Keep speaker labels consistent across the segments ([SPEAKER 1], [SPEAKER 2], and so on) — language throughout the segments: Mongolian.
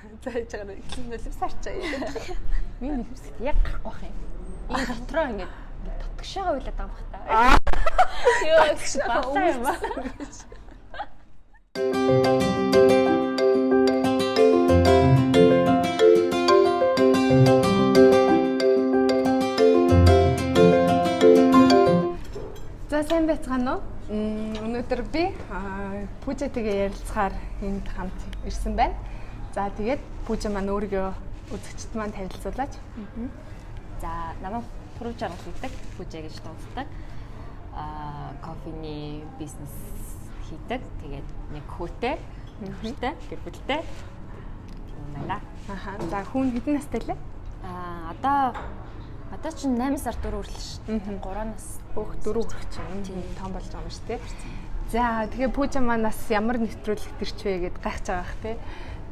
[SPEAKER 1] За, хийж байгаа нэг нулимсарчаа гэдэг.
[SPEAKER 2] Миний нулимсгт яг гарахгүй байх юм. Энэ дотроо ингээд татгшаага уйлаад байгаа юм бах та. Йоо, батлаа юм аа.
[SPEAKER 1] За, сайн байцгаана уу? Өнөөдөр би Пүжэтэйгээ ярилцахаар энд хамт ирсэн байна. За, тэгээд Пүжэ маань өөрийгөө үзэгчд маань танилцуулаач.
[SPEAKER 2] За, намайг Пүрүү жаргал гэдэг, Пүжэ гэж дууддаг. Кофений бизнес хийдэг. Тэгээд нэг хүүтэй, нөхөртэй, гэр бүлтэй. Тийм байна.
[SPEAKER 1] Аха. За, хүн хэдэн настай лээ?
[SPEAKER 2] Одоо чинь 8 сар 4 хүрлээ шүү дээ. 3 нас.
[SPEAKER 1] Өөх, 4 хүрэх чинь. Том болж байгаа юм шүү дээ. За, тэгээ Пүжэ маань бас ямар нэвтрүүлэгт ирч вэ гэд гайхаж байгаа х тий.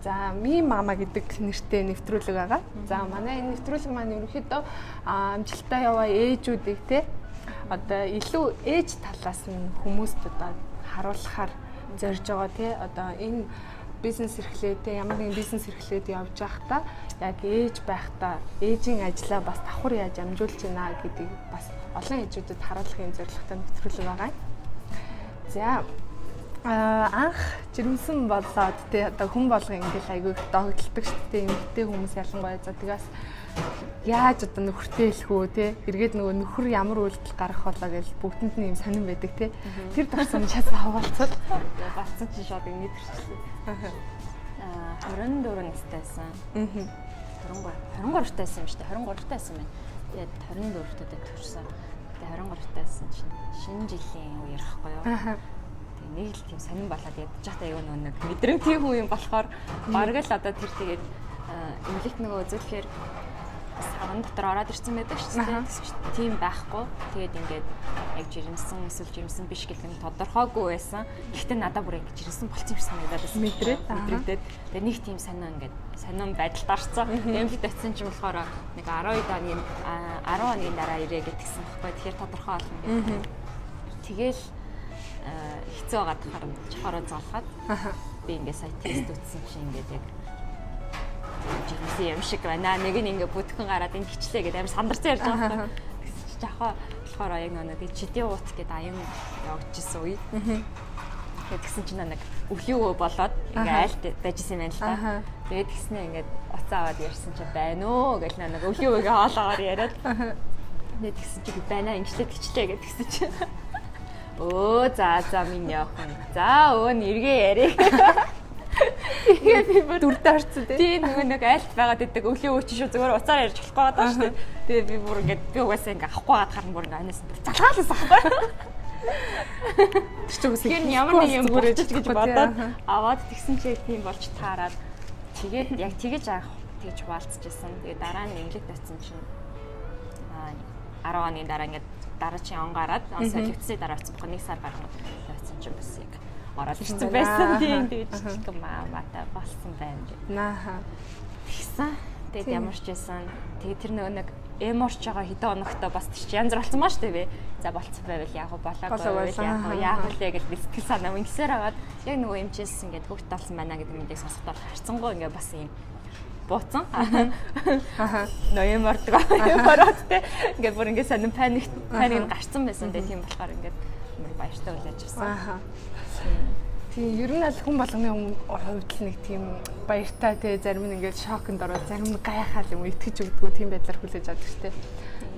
[SPEAKER 1] За, Ми мама гэдэг нэртэй нэвтрүүлэг байгаа. За, манай энэ нэвтрүүлэг маань ерөнхийдөө амжилттай яваа ээжүүдийг те одоо илүү ээж талаас нь хүмүүст одоо харуулахаар зорж байгаа те. Одоо энэ бизнес эрхлээд те, ямар нэгэн бизнес эрхлээд явж байхдаа яг ээж байхдаа ээжийн ажлаа бас давхар яаж амжуулж байна гэдгийг бас олон ээжүүдэд харуулах юм зорилготой нэвтрүүлэг байгаа юм. За, анх жирэмсэн болоод те, одоо хүн болго ингээл айгүй их догдолдог шүү дээ, эмэгтэй хүмүүс ялангуяа. За, тэгээс яаж одоо нөхөртэй хэлэх үү те, эргээд нөгөө нөхөр ямар үйлдэл гаргах болоо гэж бүгдэнд нь юм сонирн байдаг те. Тэр дурсамжаас хаваалцвал.
[SPEAKER 2] Батсан чинь шууд ингэ төрчлээ. 24 настай байсан. 23 23 тайсан юм шүү дээ. 23 тайсан байна. Тэгээд 24 таад төрсөн. Тэгээд 23 тайсан чинь шинэ жилийн үеэр ихгүй юу? Тэгээд нэг л тийм сонирн болоод ядж байхдаа аюу нөгөө нэг мэдрэмтгий хүн юм болохоор бараг л одоо тэр тэгээд эмнэлэгт нөгөө үзүүлэхээр савн дотор ороод ирсэн байдаг шүү дээ. Тэгсэн чинь тийм байхгүй. Тэгээд ингээд яг жирэмсэн эсвэл жирэмсэн биш гэдэг нь тодорхойгүй байсан. Гэхдээ надад бүр ингээд жирэмсэн болцсон юм шиг санагдаад байсан.
[SPEAKER 1] Мэдрээд,
[SPEAKER 2] мэдрэгдээд. Тэгээд нэг тийм сонио ингээд сонио байдалд орцсон. Эмнэлэгт очисон чинь болохоор нэг 12 оны 10 хоногийн дараа ирээ гэдгсэн байхгүй. Тэгэхээр тодорхой болно гэдэг. Тэгэл хэцүү байгаад тахаар чохороо золхоод би ингээд сая тест үтсэн чинь ингээд яг жирэмсэн юм шиг байна. Нэг нь ингээ бүтгэн гараад энэ хичлээ гэдэг амар сандарсан ярьж байгаа байхгүй. Тэгсэн чи жахаа болохоор яг нэг чидийн уут гэдэг аян явагдчихсан үе. Тэгээд тэгсэн чинь нэг өвлийн өвөө болоод ингээ айлт байжсэн юм байна л та. Тэгээд тэгснэ ингээд уцаа аваад ярьсан чи байна уу гэл нэг өвлийн өвөөгөө хоолоогоор яриад. Тэгээд тэгсэн чи би байна ингэчлээ тэгчлээ гэдэг тэгсэн чи. Өө, за минь явах юм. За, өө нэргээ ярив. Тэгээ би бүр
[SPEAKER 1] дүрдээ орцсон тий.
[SPEAKER 2] Тийм, нөгөө нэг айлт байгаад идэг өвлийн өвч шүү зүгээр уцаар ярьж болохгүй байгаа шүү дээ. Тэгээ би бүр ингээд би угаасаа ингээд авахгүй байгаад харна бүр ингээд анаас нь залгаалсан байхгүй.
[SPEAKER 1] Тэр чинь үгүй
[SPEAKER 2] Тэгэхээр ямар нэг юм болчих гэж бодоод аваад тэгсэн чи яг тийм болж таарад тэгээд яг тэгэж анх тэгж хуваалцчихсан. Тэгээ дараа нь эмнэлэгт очисон чинь 10 оны дараа ингээд дараа чи он гараад он солигдсны дараа очисон бохгүй, 1 сар гарсан. Очисон чинь бас яг ороод ирсэн байсан. Тийм, тэгэж жижигхэн мааматай болсон байна гэх.
[SPEAKER 1] Нааха.
[SPEAKER 2] Тэгсэн. Тэгээд ямар ч байсан. Тэгээд тэр нөгөө нэг эморч байгаа хэдэн хоногтой бас тэр чи янз бүр болсон маа шүү дээ би. За, болцсон байвал яг уу, болоогүй байвал яг уу, яах вэ гэж би сэтгэл санаа ингэсээр хагаад яг нөгөө эмчээс ингээд хүүхд болсон байна гэдэг мэдээг сонсохдоо харцсангуу ингээд бас юм бууцсан. Ноёмордог. Ноёмороод те ингээд бүр ингээд сонин паник паник гарцсан байсан. Тэгээд тийм болохоор ингээд амар баяртай хүлээж авсан.
[SPEAKER 1] Тийм, ер нь аль хүн болгоны хувьд л нэг тийм баяртай те, зарим нь ингээд шоконд ороод, зарим нь гайхаал юм итгэж өгдөггүй тийм байдлаар хүлээж авдаг шүү дээ.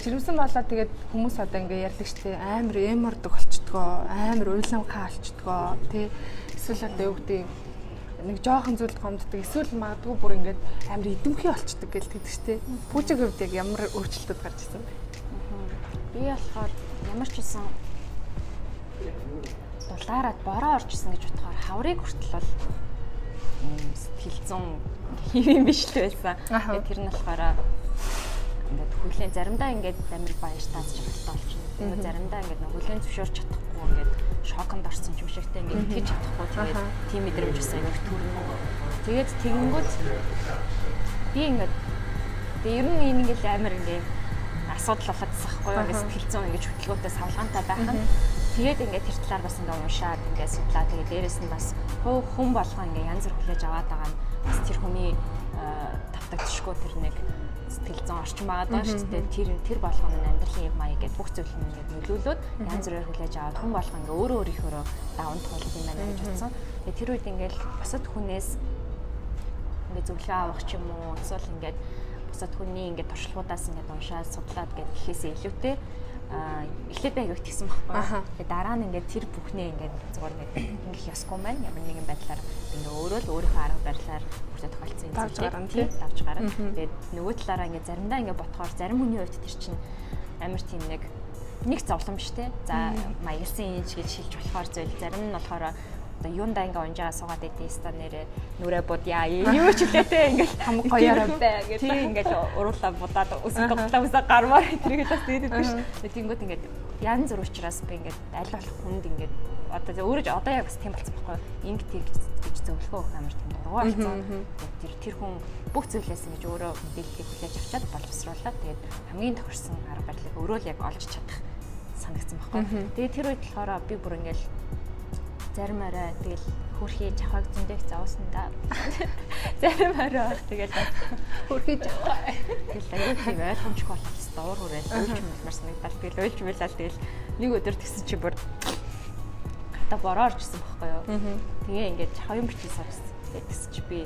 [SPEAKER 1] Жирэмсэн болоод тэгээд хүмүүс одоо ингээд ярьдаг шүү дээ, амар эмордог болчдгоо, амар уйламхай болчдгоо те, эсвэл одоо юу гэдэг нэг жоохон зүйлд гомддог, эсвэл магадгүй бүр ингээд амар идэмхий болчдөг гэж тэгдэг шүү дээ. Пүүжиг хувьд яг ямар өөрчлөлтүүд гарч ирсэн бэ?
[SPEAKER 2] Би болохоор ямар ч үсэн дулаараад бороо орж исэн гэж бодохоор хаврыг хүртэл бол сэтгэл зүйн хэв юм биш л байсан. Тэгээд тэр нь болохоор ингээд хүлээн заримдаа ингээд амар баяртай жаргалтай болчихно. Тэгээд заримдаа ингээд нэг хүлээн зөвшөөрч чадахгүй ингээд шоконд орсон юм шигтэй ингээд итгэж чадахгүй тэгээд тийм мэдрэмж бас аягүй төрнө. Тэгээд тэгэнгүүт би ингээд тэгээд ер нь энэ ингээд амар ингээд асуудал болоод байсан байхгүй юу? Ингээд сэтгэл зүйн ингээд хөдөлгөөнтэй савлгаантай байх нь. Тэгээд ингээд тэр талаар бас ингээд уншаад ингээд судлаа. Тэгээд дээрэс нь бас хүн болгон ингээд янз бүр хүлээж аваад байгаа нь бас тэр хүний алдагдшгүй тэр нэг сэтгэл зүйн орчин байгаа даа шүү дээ. Тэр болгоно нь амьдралын юм маяг гэдэг бүх зүйл нь ингээд нөлөөлөөд янз бүрээр хүлээж аваад хүн болгон ингээ өөрөө өөрийнхөөрөө даван туулах юм байна гэж бодсон. Тэгээ тэр үед ингээд бусад хүнээс ингээд зөвлөгөө авах ч юм уу эсвэл ингээд бусад хүний ингээд туршлагуудаас ингээд уншаад судлаад гээд гэхээсээ илүүтэй эхлээд байг өгтгсөн байхгүй. Тэгээ дараа нь ингээд тэр бүхнээ ингээд зүгээр ингээд ингэх ёсгүй маань ямар нэгэн байдлаар ингээ өөрөө л өөрийнхөө арга барилаар бүртэ тохиолдсон зүйлийг давж гарна. Тэгээд нөгөө талаараа ингээд заримдаа ингээд ботхоор зарим хүний хувьд тэр чинь амар тийм нэг зовлон биш те. За маягласан ийж гэж шилж болохоор зүйл зарим нь болохоор одоо юундаа ингээ унжаага суугаад идэв ста нэрэ нүрэ будяа юу ч үлээ те ингээл
[SPEAKER 1] хамаг гоёороо
[SPEAKER 2] бай гэл тий ингээл уруулаа будаад өсөг готлаа өсө гармаар тэрийг бас дээд идэв ш. Тэнгүүд ингээд янз бүр учраас би ингээд аль болох хүнд ингээд одоо өөрөө одоо яг бас тийм болсон байхгүй инг тэг гэж зөвлөгөө өгөх амар тийм дургу болсон. Тэр хүн бүх зүйлээс ингэж өөрөө мэдээллийг хүлээж авчаад боловсруулаад тэгээд хамгийн тохирсон арга барилыг өөрөө л яг олж чадах санагдсан байхгүй. Тэгээд тэр үед болохоор би бүр ингээл зарим арай тэгэл хөрхий жавхаг зөндөх зовсон да. Зарим арай баг тэгэл
[SPEAKER 1] хөрхий жавхаа.
[SPEAKER 2] Тэгэл аюул тийм ойлгомжгүй болчихсон. Дуур хүрээл уйлж мэлмэр санагдал. Тэгэл уйлж мэлал тэгэл нэг өдөр тэгсэн чи бүр гата бороо орж исэн байхгүй юу. Тэгээ ингээд жавхаа юм бичиж сарсан. Тэгээд тэгсэн чи би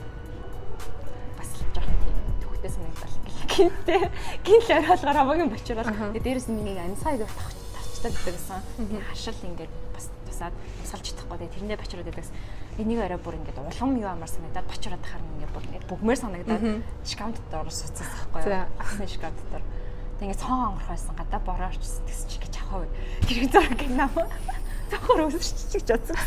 [SPEAKER 2] бас л жоохон тийм төвхтэй санагдал. Гинтээ гинл орой болгоор хамаагүй бочрол. Тэгээ дээрэс нь нэг амьсгаа идэх тавчдаг гэдэг гэсэн. Хашил ингээд бас тусаад тусалж чадахгүй. Тэгээ тэрэндээ бочроод байдаг. Энийг арай бүр ингээд улам юу амар санагдаад бочроод тахаар ингээд бүр ингээд бүгмээр санагдаад шкаф дотор суцсан байхгүй юу. Усны шкаф дотор. Тэгээ ингээд цоон онгорох байсан. Гадаа бороо орчихсон тэгсэн чи гэж авах вэ? Тэр зураг гинам. Цохор өсөрч гэж бодсон.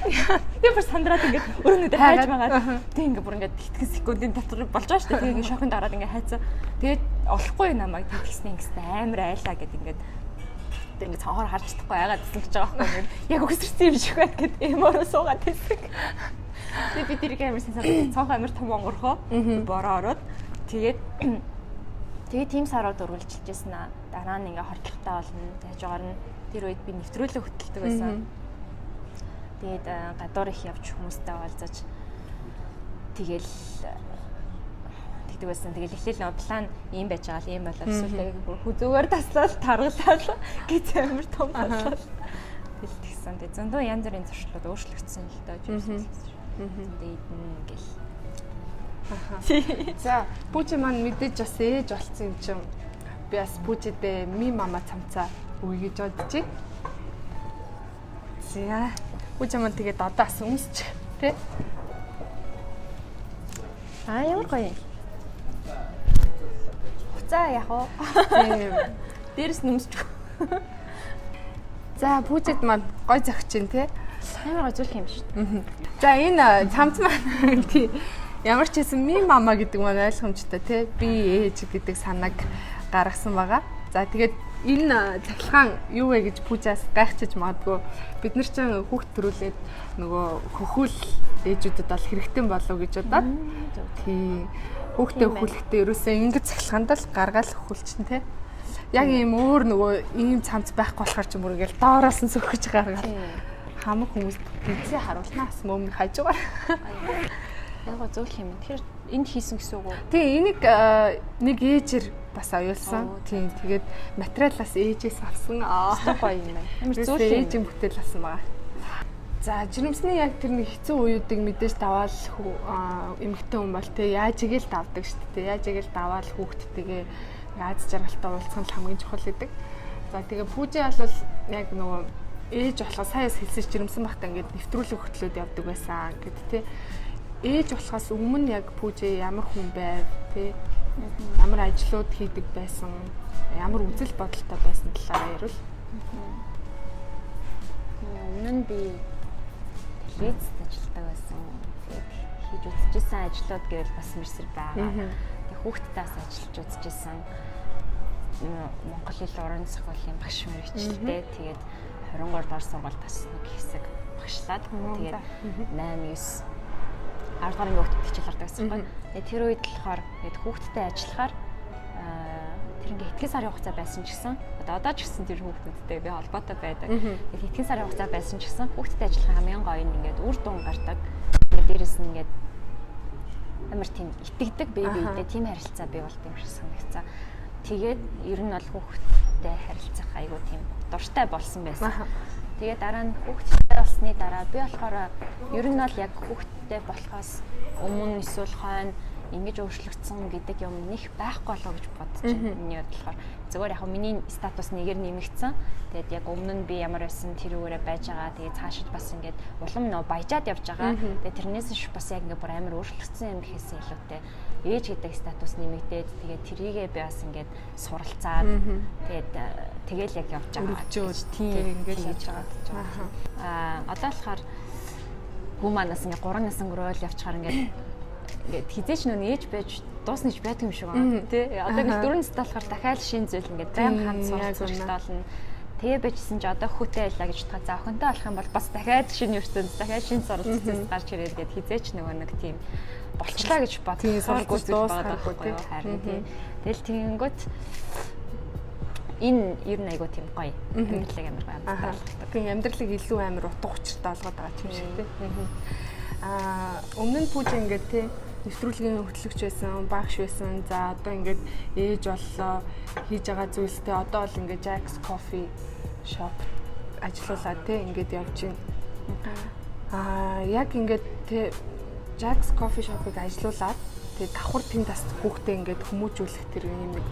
[SPEAKER 2] Тэгээ бүр сандраад ингээд өрөөнүүдээ хайж байгаа. Тэг ингээд бүр ингээд хэдхэн секундын дотор болж байгаа шүү дээ. Тэгээ ингээд шоконд ороод ингээд хайцсан. Тэгээд олохгүй намайг тэгснэ ингэсэн амар айлаа гэд ингээд тэр ингээд цонхоор харж чадахгүй айгаад гэсэн гэж байгаа байхгүй яг өсөрсөн юм шиг байна гэд эмороо суугаад байсан. Тэгээ би тэрийг амар сайн цонх амар том онгорхоо бороо ороод тэгээд тийм сарууд үргэлжилжсэн аа. Дараа нь ингээд хордлоготой болно. Хажуугаар нь тэр үед би нэвтрүүлэг хөтэлдэг байсан. Тэгээд гадуур их явж хүмүүстэй уулзаж тэгэл тэгдэг байсан. Тэгэл эхлээл нөгөө план ийм байж байгаа л ийм болоо эсвэл бүр хүзүүгээр таслал таргалал гэж амар том болол. Тэгэл тэгсэн. Тэгээ зөндөө янз бүрийн зуршлууд өөрчлөгдсөн л доо. Зөндөө идэн гэл.
[SPEAKER 1] Аха. За, Пүүжи маань мэдээж бас ээж болсон юм чинь би бас Пүүжидээ ми мама цамцаа өгье гэж бодчих. За, Пүүжи маань тэгээд одоо бас өмсч тий.
[SPEAKER 2] Аа ямар гоё юм. Хуцаа яах вэ? Дээрс нөмсч.
[SPEAKER 1] За, Пүүжид маань гой зөгчин тий.
[SPEAKER 2] Амар гой зүйл юм шүү дээ.
[SPEAKER 1] За, энэ цамц маань тий. Ямар ч хэлсэн ми мама гэдэг маань ойлгомжтой тий. Би ээж гэдэг санааг гаргасан байгаа. За, тэгээд энэ цахилгаан юу вэ гэж Пүүжаас гайхчихж магадгүй. Бид нар чинь хүүхд төрүүлээд нөгөө хөхүүл ээжүүдэд бол хэрэгтэй болов гэж бодоод тий. Хүүхдээ хөхүүлэхдээ ерөөсөө ингэж цахилгаанд л гаргаал хөхүүлчин тий. Яг ийм өөр нөгөө ийм цамц байхгүй болохоор ч юм ингээл доороос нь сөхөж гаргаал. Хамаг хүмүүс гизээ харуулнаа бас мөм хажуугаар.
[SPEAKER 2] Яг гоо зөөлх юм. Тэгэхээр энд хийсэн гэсэн үг үү?
[SPEAKER 1] Тий, энийг нэг ээжэр бас оюулсан. Тийм, тэгээд материалаас ээжээс авсан.
[SPEAKER 2] Аа, гоё юм байна.
[SPEAKER 1] Амар зөөлх ээжийн бүтээл авсан байгаа. За, жирэмсний яг тэр нэг хэцүү үеүүдийг мэдээж даваал эмэгтэй хүн бол тий яаж игээл давдаг шүү дээ. Яаж игээл даваал хүүхдтэйгээ аз жаргалтай уулзах нь хамгийн чухал гэдэг. За, тэгээ Пүүжи бол яг нөгөө ээж болохоо саяас хэлсэн жирэмсэн багтаа ингээд нэвтрүүлэг хөтлөөд явдаг байсан гэд тий. Ээж болохоос өмнө яг Пүүжи ямар хүн байв тий? Ямар ажлууд хийдэг байсан, ямар үзэл бодолтой байсан талаараа ярил.
[SPEAKER 2] Өмнө нь би телевизэд ажилладаг байсан. Тэгээд хийж үзчихсэн ажлууд гэвэл бас мэрсэр байгаа. Тэгээд хүүхдтэй бас ажиллаж үзчихсэн. Монгол хэл уран зохиолын багш мэргэжилтэй. Тэгээд 23 дугаар сургуульд бас нэг хэсэг багшлаад тэгээд 8 9 10 дугаар ангийн хүүхдэд хичээл ордог гэсэн байна. Тэгээд тэр үед болохоор тэгээд хүүхдтэй ажиллахаар тэр ингээ хэдхэн сарын хугацаа байсан ч гэсэн одоо ч гэсэн тэр хүүхдүүдтэй би холбоотой байдаг. Тэгээд хэдхэн сарын хугацаа байсан ч гэсэн хүүхдтэй ажиллах хамгийн гоё нь ингээд үр дүн гардаг. Тэгээд дээрэс нь ингээд Амар тийм итгэдэг бие биедээ тийм харилцаа бий болд юм шиг санагцсан. Тэгээд ер нь бол хүүхэдтэй харилцах айгүй тийм дуртай болсон байсан. Тэгээд дараа нь хүүхэдтэй болсны дараа би болохоор ер нь бол яг хүүхэдтэй болохоос өмнө эсвэл хойно ингэж өөрчлөгдсөн гэдэг юм нэх байхгүй болоо гэж бодож байна. Миний хувьд болохоор зүгээр яг миний статус нэгээр нэмэгдсэн. Тэгээд яг өмнө нь би ямар байсан тэрүүгээрээ байж байгаа. Тэгээд цаашид бас ингээд улам нөө баяжаад явж байгаа. Тэгээд тэрнээс ш бас яг ингээд бүр амар өөрчлөгдсөн юм гэхээсээ илүүтэй ээж гэдэг статус нэмэгдээд тэгээд тэрийгээ би бас ингээд суралцаад тэгээд тэгэл яг явж байгаа.
[SPEAKER 1] Өргөжөөд тийм ингээд явж байгаа.
[SPEAKER 2] Одоо болохоор хүү манаас ингээд 3 нас өнгөрөөл явчихаар ингээд хизээч нөө ээж байж дуусна гэж байдаг юм шиг байна тий. Одоо ингээд 4 настай болохоор дахиад шинэ зүйл ингээд баян хамт суралцах хэрэгтэй болно. Тэгээ байжсэн чи одоо хүүтэй байлаа гэж бодоход за охинтой болох юм бол бас дахиад шинэ ертөнц, дахиад шинэ суралцах гарч ирээд гээд хизээч нөгөө нэг тийм болчлаа гэж бодохоор зүйл байгаа байхгүй юу? Харин тий. Тэгэл тэгэнгүүт энэ ер нь айгуу тийм гоё. Амьдралыг амар гоё амттай болгодог.
[SPEAKER 1] Тийм, амьдралыг илүү амар утга учиртай болгоод байгаа юм шиг тий. Өмнө нь Пүүж ингээд тий нэвтрүүлгийн хөтлөгч байсан, багш байсан. За одоо ингээд ээж боллоо, хийж байгаа зүйлстэй одоо бол ингээд Jack's Coffee Shop ажиллуулаад тий ингээд явж байна. Яг ингээд тий Jack's Coffee Shop-ыг ажиллуулад тэгээ давхар тэнд бас хүүхдээ ингээд хүмүүжүүлэх тэр юм нэг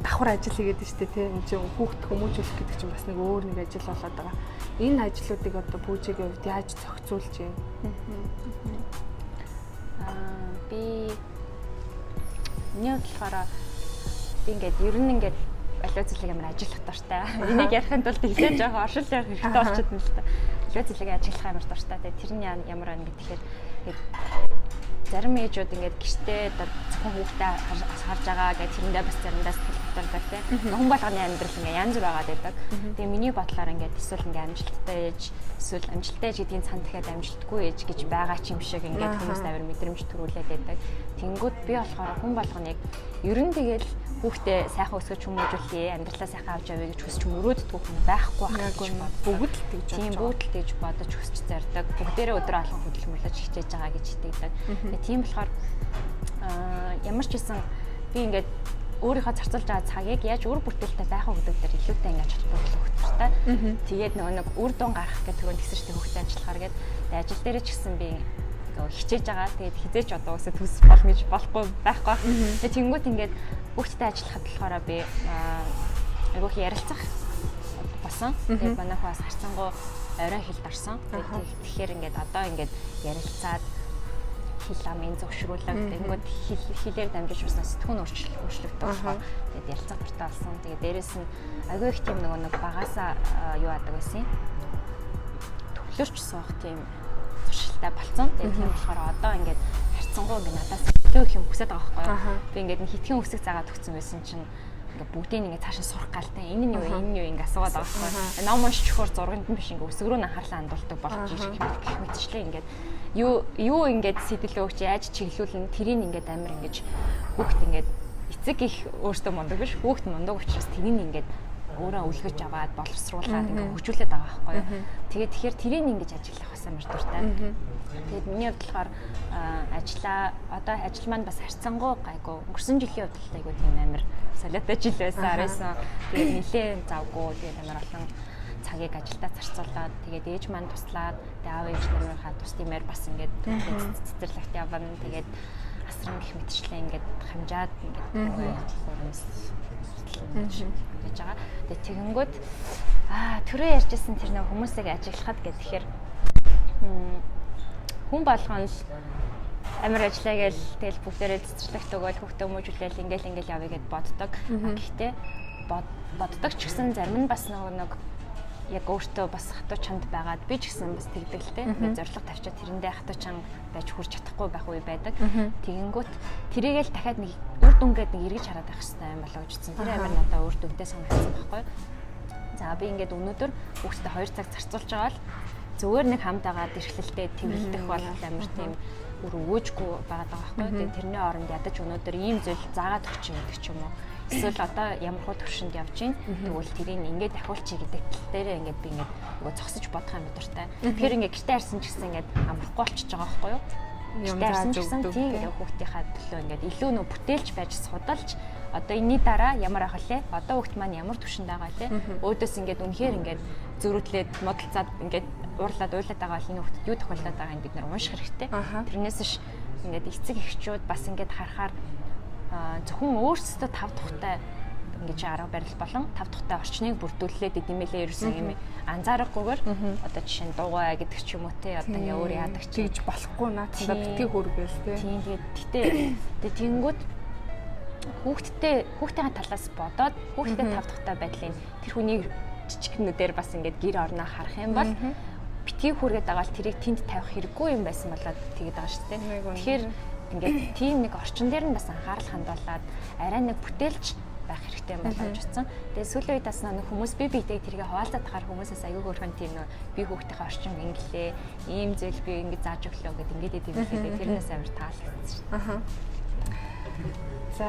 [SPEAKER 1] давхар ажил хийгээд нь штэ тий. Энд чинь хүүхд хүмүүжүүлэх гэдэг чинь бас нэг өөр нэг ажил болоод байгаа. Энэ ажлуудыг одоо Пүүжигийн хувьд яаж зохицуулж байна?
[SPEAKER 2] Би миний хувьд болохоор би ингээд ер нь ингээд аливаа зүйлийг амар ажиллах дуртай. Энийг ярихын тулд эхлээд жоохон оршил ярих хэрэгтэй болчиход байна л та. Аливаа зүйлийг ажиллах амар дуртай. Тэгээ тэр нь ямар байна гэхээр зарим ээжүүд ингээд гэртээ зөвхөн хүүхдээ харж байгаа гэх тэрэндээ бас заримдаа сэтгэл хөдлөлтэй тийм. Хүн болгоны амьдрал ингээд янз бүр байгаад байдаг. Тэгээ миний бодлоор ингээд эсвэл ингээд амжилттай ээж, эсвэл амжилттай ээж гэдгийн цан дахиад амжилтгүй ээж гэж байгаа ч юм шиг ингээд хүмүүст амар мэдрэмж төрүүлээд байдаг. Тэнгүүд би болохоор хүн болгоныг ер нь тэгэл хүүхдээ сайхан өсгөж хүмүүжүүлье, амьдралаа сайхан авч явъя гэж хүсч мөрөөддөг хүн байхгүй байх гэж боддог.
[SPEAKER 1] Бүгд л тэгж бодож.
[SPEAKER 2] Тийм, бүгд л тэгж бодож хүсч зорддог. Бүгдээрээ өдрөө алган хөдөлмөрлөж хичээж байгаа гэж итгэдэг. Тэгээ тийм болохоор ямар ч байсан би ингээд өөрийнхөө зарцуулж байгаа цагийг яаж үр бүтээлтэй байх вэ гэдэг дээр илүүтэй ингээд холбогдол өгөх дуртай. Тэгээд нөгөө нэг үр дүн гаргах гэдэг түрүүнд тэгсэн чинь хүүхдээ ажиллахаар гээд ажил дээрээ ч гэсэн би хичээж байгаа. Тэгээд хизээч одоо үсэ төс болно гэж болохгүй байхгүй. Тэгээд тэнгуут ингээд хүүхдтэй ажиллахад болохоор би айгүйх ярилцах болсон. Тэгээд манай хүү бас харцангуй орой хэлд орсон. Тэгээд тэгэхээр ингээд одоо ингээд ярилцаад хэл амын зөвшөөрүүлэг тэгэнгүүт хэлээр дамжиж бас сэтгүүн өөрчлөгдөх болохоор тэгээд ярилцах дуртай болсон. Тэгээд дээрэс нь айгүй их тийм нөгөө нэг багасаа юу адаг байсан юм. Төвлөрч суух тийм зуршилтай болсон. Тэгээд тийм болохоор одоо ингээд харьцангуй ингээд надаас илүү их юм хүсэж байгаа байхгүй юу? Би ингээд хитгэн үсэг заагаад өгсөн байсан чинь ингээд бүгдийг ингээд цаашаа сурах галтай. Энэ нь юу, энэ нь юу ингээд асуугаад байгаа байхгүй юу? Ном уншиж өгөхөөр зурганд нь биш ингээд үсэг рүү анхаарлаа хандуулдаг болж ирэх гэх мэтчлээ ингээд юу ингээд сэтэл өгч яаж чиглүүлнэ тэрийг ингээд амар ингэж хүүхд ингээд эцэг их өөртөө мундаг биш хүүхд мундаг учраас тэрийг ингээд өөрөө үлгэж аваад боловсруулад ингээд хөгжүүлээд байгаа байхгүй юу. Тэгээд тэгэхээр тэрийг ингэж ажиглах бас амар дуртай. Тэгээд миний хувьд болохоор ажлаа одоо ажил маань бас харьцангуй гайгүй. Өнгөрсөн жилийн хувьд л айгүй тийм амар солиотой жил байсан 19. Тэгээд нилээн завгүй тэгээд амар олон цагийг ажилдаа зарцуулаад тэгээд ээж маань туслаад тэгээд аав ээж нарынхаа тус тиймээр бас ингээд цэцэрлэгт явна. Тэгээд асран гэх мэтчлээ ингээд хамжаад ингээд гэж байгаа. Тэгээд тэгэнгүүт түрүү ярьжсэн тэр нэг хүмүүсийг ажиглахад гэхээр хүн болгоно л амар ажиллаа гээл тэгэл бүгдээрээ цэцэрлэгт өгөөл хүүхдээ хүмүүжүүлээл ингээл ингээл явъя гэд боддог. Гэхдээ боддог ч гэсэн зарим нь бас нөгөө нэг яг өөртөө бас хатуу чанд байгаад би ч гэсэн бас тэгдэг л те. Ингээд зорилго тавьчаад тэрэндээ хатуу чан байж хүрч чадахгүй байх үе байдаг. Тэгэнгүүт тэрийгэл дахиад нэг үр дүнгээд нэг эргэж хараад байх хэрэгтэй юм болоо гэж утсан. Тэр амар надад үр дүнтэй санагдсан байхгүй. За би ингээд өнөөдөр хүүхдээ 2 цаг зарцуулж байгаа л зүгээр нэг хамт агаад эрхлэлтэй тэмдэглэх бол амар тийм үр өгөөжгүй байгаад байгаа байхгүй. Тэгээд тэрний оронд ядаж өнөөдөр ийм зүйл заагаад өгч юм гэдэг ч юм уу. Эсвэл одоо ямар хуу төвшөнд явж гин тэгвэл тэрийг ингээд дахиулчих гэдэг тал дээрээ ингээд би ингээд нөгөө зогсож бодох юм дуртай. Тэгэхээр ингээд гэртээ харсан ч гэсэн ингээд амрахгүй болчихж байгаа байхгүй юу?
[SPEAKER 1] Юм
[SPEAKER 2] гарсан
[SPEAKER 1] зааж
[SPEAKER 2] гэсэн
[SPEAKER 1] өгдөг,
[SPEAKER 2] тийм
[SPEAKER 1] тий.
[SPEAKER 2] ингээд хүүхдийнхаа төлөө ингээд илүү нөө бүтээлч байж судалж одоо энэний дараа ямар ах вэ? Одоо хүүхд маань ямар түвшинд байгаа вэ? Өөдөөс ингээд үнэхээр ингээд зөрүүдлээд модалцаад ингээд уурлаад уйлаад байгаа бол энэ хүүхдэд юу тохиолдоод байгааг бид нар унших хэрэгтэй. Тэрнээс ш ингээд эцэг эхчүүд бас ингээд харахаар зөвхөн өөрсдөө тав тухтай ингэж арга барил болон тав тухтай орчныг бүрдүүллээд дэмэлээ ерөөсөн юм анзаарахгүйгээр одоо жишээ нь дугуй гэдэг ч юм уу те одоо ингээ өөр яадаг ч
[SPEAKER 1] Тэгж болохгүй наадсандаа
[SPEAKER 2] Тийм.
[SPEAKER 1] битгий хүргээл тий.
[SPEAKER 2] Тийм тэгээд гэтээ тэгээд тэнгүүд хүүхдтэй хүүхдийн талаас бодоод хүүхдтэй тав тухтай байдлын тэр хүний жижигнүүдээр бас ингээд гэр орноо харах юм бол битгий хүргээд байгаа л тэрийг тэнд тавих хэрэггүй юм байсан болоод тэгээд байгаа шүү дээ.
[SPEAKER 1] Нэг үнэ.
[SPEAKER 2] Тэгэхээр ингээд тийм нэг орчин дээр нь бас анхаарал хандуулад арай нэг бүтээлч байх хэрэгтэй юм болоо гэж утсан. Тэгээ сүүлийн үед бас нэг хүмүүс би биетэй тэргээ хуваалцаад тахаар хүмүүсээс аягүй хөөрхөн тийм нөө би хүүхдийнхээ орчин инглээ, ийм зүйл би ингэ зааж өглөө гэд ингээд идэв лээ. Тэрнээс амар таалагдсан шүү дээ.
[SPEAKER 1] Аха. За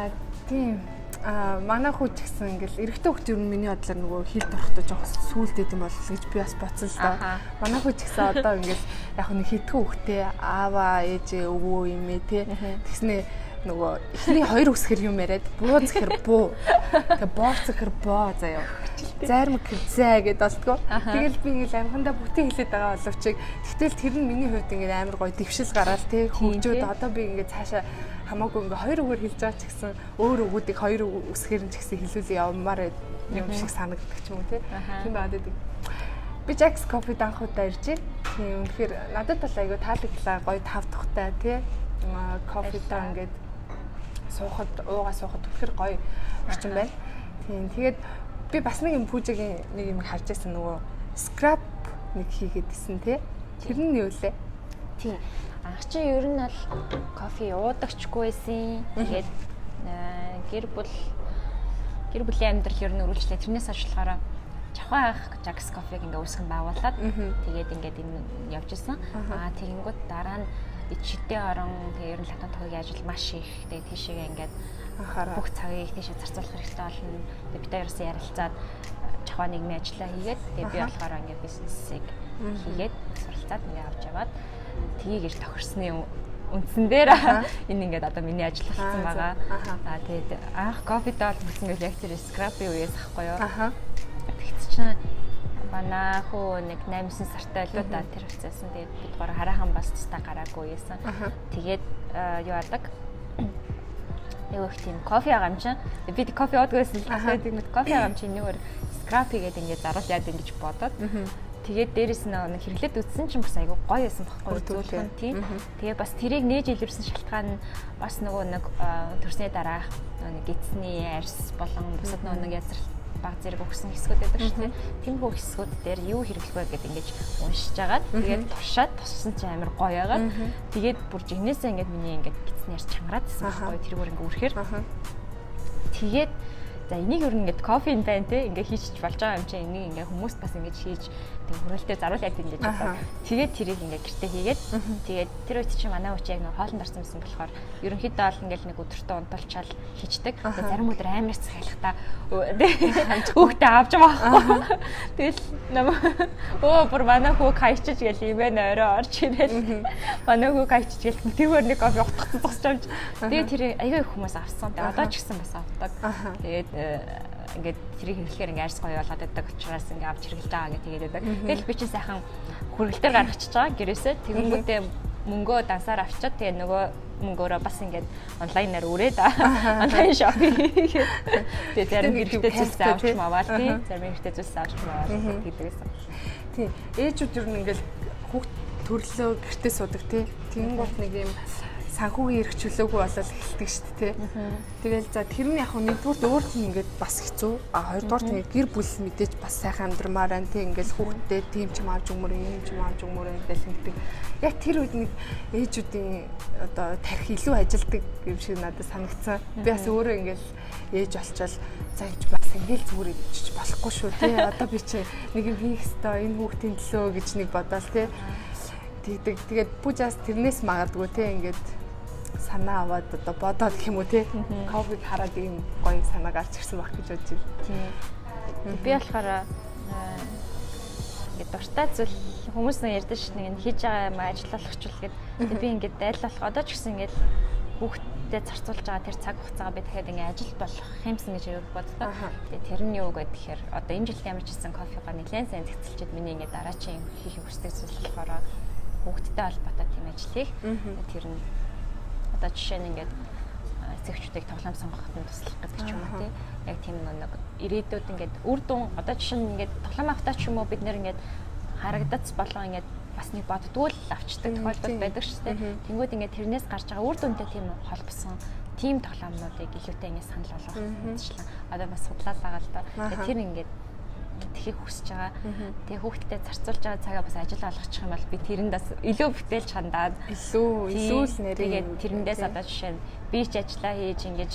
[SPEAKER 1] тийм. А манай хүү ч гэсэн ингээл эрэгтэй хүүхд ер нь миний бодлоор нөгөө хил дурхтай жоох сүулдээд юм болол гэж би бас бодсон л доо.
[SPEAKER 2] Аха.
[SPEAKER 1] Манай хүү ч гэсэн одоо ингээл яг нэг хитгэн хүүхдээ аава ээжээ өвөө имээ те тэгснээ нөгөө эхний хоёр үсгэр юм яриад буу зэхэр буу. Тэгээ боор зэхэр боо заяа. Зайрмаг гэр зай гэд болтгоо. Тэгэл би ингээл амхандаа бүтэн хэлээд байгаа боловч тэгтэл тэр нь миний хувьд ингээд амар гоё дэвшил гараал те хөгжөөд
[SPEAKER 2] тий.
[SPEAKER 1] одоо би ингээд цаашаа хамаагүй ингээ хоёр үгээр хэлж байгаа ч гэсэн өөр үгүүдийг хоёр үсгээр нь ч гэсэн хэлүүл явмаар юм шиг санагддаг ч юм уу те. Тийм байгаад байдаг. Би Jack's Coffee данх удаа ирж байна. Тийм үнэхээр надад бол айгүй таалагдлаа гоё тав тухтай тий. Кофедаа ингээд суухад уугаа суухад үнэхээр гоё орчин байна. Тийм тэгээд би бас нэг юм пүүжигийн нэг юм харж байсан нөгөө скраб нэг хийгээд исэн тий. Тэр нь юу лээ?
[SPEAKER 2] Тийм. Анх чи ер нь бол кофе уудагчгүй байсан. Тэгээд гэр бүлийн амьдрал ер нь өргөлжлээ. Тэрнээс хойш болохоор жавхаа анх Jack's Coffee-г ингээ үүсгэн байгуулад тэгээд ингээд энэ явж исэн. Аа тэгэнгүүт дараа нь ичидээ орон тэгээд ер нь латан тохиогийн ажил маш их. Тэгээд тийшээгээ ингээд
[SPEAKER 1] Анхаараа.
[SPEAKER 2] бүх цагийг тийшээ зарцуулах хэрэгтэй болно. Тэгээд бид хоёроос ярилцаад жавхаа нийгмийн ажиллаа хийгээд тэгээд би болохоор ингээд бизнесийг хийгээд суралцаад ингээ авч яваад тгийг ир тохирсны үндсэн дээр энэ ингээд одоо миний ажил болсон байгаа. Аа тэгээд анх кофедээ холбогдсон гэл яг тэр скрапи үеэс ахгүй юу. Тэгт чинь манай хөө нэг 8 9 сартай л да тэр хугацаасан. Тэгээд бид гурав хараахан бас тусдаа гараагүй байсан. Тэгээд юу адаг нэг их тийм кофе байгаа юм чинь. Би кофе уудгүй байсан л тэгээд нэг кофе байгаа юм чинь нэгөр скрап хийгээд ингээд заруул яад ингэж бодоод тэгээд дээрэс нь нэг хэрэглээд үзсэн чинь бас айгүй гоё байсан байхгүй зөвлөх нь тийм. Тэгээ бас тэрийг нээж илэрсэн шалтгаан нь бас нөгөө нэг төрсний дараах нэг эцсний арьс болон бусад нөгөө нэг язрал баг зэрэг өгсөн хэсгүүд байдаг шүү дээ. Тиймэрхүү хэсгүүд дээр юу хэрэглэх вэ гэдээ ингэж уншиж агаад тэгээд туршаад туссан чинь амар гоё агаад тэгээд бүр жигнэсээ ингээд миний ингээд гидсний арьс чангараад исэн байхгүй тэрүүгээр ингээд үрхээр. Тэгээд за энийг ер нь ингээд кофе байна те ингээд хийчих болж байгаа юм чинь энийг ингээд хүмүүст бас ингээд хийж тэг хөрөлтөө заруул яд ингэж бодоод тэгээд тэрийг ингээд гэртээ хийгээд тэгээд тэр үед чинь манай хүч яг нэг хоолнд орсон байсан болохоор ерөнхийдөө бол ингээд нэг өдөртөө унтуулчаал хийчдэг. Тэгээд зарим өдөр амар цахилахтаа хүүхдээ авч байгаа байхгүй. Тэгэл нам өө бүр манай хүүг хайчиж гэл юм байна орой орж ирэл манай хүүг хайчиж гэл тэргээр нэг кофе утгацсан зогсож авч тэгээд тэр аягүй их хүмүүс авсан. Тэгээд одоо ч гэсэн бас авдаг. Тэгээд ингээд тэрийг хэрэглэхээр ингээд арьс гоё болоод байдаг учраас ингээд авч хэрэглэж байгаа гэх тэгээд байдаг. Тэгэл би чинь сайхан хүргэлтээр гаргачихж байгаа гэрээсээ. Тэгэнгүүтээ мөнгөө дансаар авчиад тэгээ нөгөө мөнгөөрөө бас ингээд онлайнаар үрээд онлайн шопинг хийгээд тэгээ зарим хэрэгтэй зүйлс авч маваал тий зарим хэрэгтэй зүйлс авч маваал гэдэг гэсэн.
[SPEAKER 1] Тий. Ээжүүд ер нь ингээд хүүхд төрлөө гэртээ суудаг тий. Тэгэнгүүт нэг юм санхүүгийн эрх чөлөөгүй болол эхэлдэг шүү дээ. Тэгэл за тэр нь яг нэгдүгürt өөр тийм ингээд бас хэцүү. А хоёрдугаарт ингээд гэр бүл мэдээж бас сайхан амьдрмаар байна тий. Ингээд хүүхдтэй тийм ч юм авч өгмөр, ийм ч юм авч өгмөр гэл ингэдэг. Яг тэр үед нэг ээжүүдийн одоо тарих илүү ажилдаг юм шиг надад санагдсан. Би бас өөрөө ингээд ээж болчвол за энэ бас ингээд зүгээр ичж болохгүй шүү тий. Одоо би чи нэг юм хийх ёстой энэ хүүхдийн төлөө гэж нэг бодоол тий. Тэгдэг. Тэгээд пүжаас тэрнээс магадгүй тий ингээд санаа аваад одоо бодоод гэх юм уу тий. Кофег хараад ийм гоё санаа гарч ирсэн байх гэж бодож байна.
[SPEAKER 2] Тийм. Би болохоор Ингээд дуртай зүйл хүмүүс нэг ярьдаг ш, нэг хийж байгаа юм ажил болгочихвол гээд. Тэгээ би ингээд айл болох одоо ч гэсэн ингээд хүүхдтэй зарцуулж байгаа тэр цаг хугацаагаа би дахиад ингээд ажил болох юмсан гэж аяг боддог. Тэгээ тэр нь юу гэдэг тэгэхээр одоо энэ жилд ямар ч гэсэн кофегаа нэлээд сайн зэгцэлчихэд миний ингээд дараачийн хийх хүсдэг зүйл болохоор хүүхдтэй холбоотой тийм ажил хийх. Тэр нь одоо жишээ нь ингээд эцэгчүүдийг тоглоом сонгоход нь туслах гэдэг ч юм уу тий. Яг тийм нэг ирээдүйд ингээд үр дүн одоо жишээ нь ингээд тоглоом авахтаа ч юм уу бид нэр ингээд харагдац болон ингээд бас нэг боддгоо л авчдаг тохиолдол байдаг шүү дээ. Тэнгүүд ингээд тэрнээс гарч байгаа үр дүнтэй тийм холбосон тийм тоглоомнуудыг илүүтэй ингээд санал болгох мэтчлэн одоо бас судлаад байгаа л да. Тэр ингээд тэхийг хүсэж байгаа. Тэгээ хүүхдтэй зарцуулж байгаа цагаа бас ажил олгочих юм бол би тэрэнд бас илүү бүтээлч хандаад
[SPEAKER 1] илүү л нэрээ.
[SPEAKER 2] Тэгээд тэрэндээс одоо жишээ нь би ч ажиллаа хийж ингэж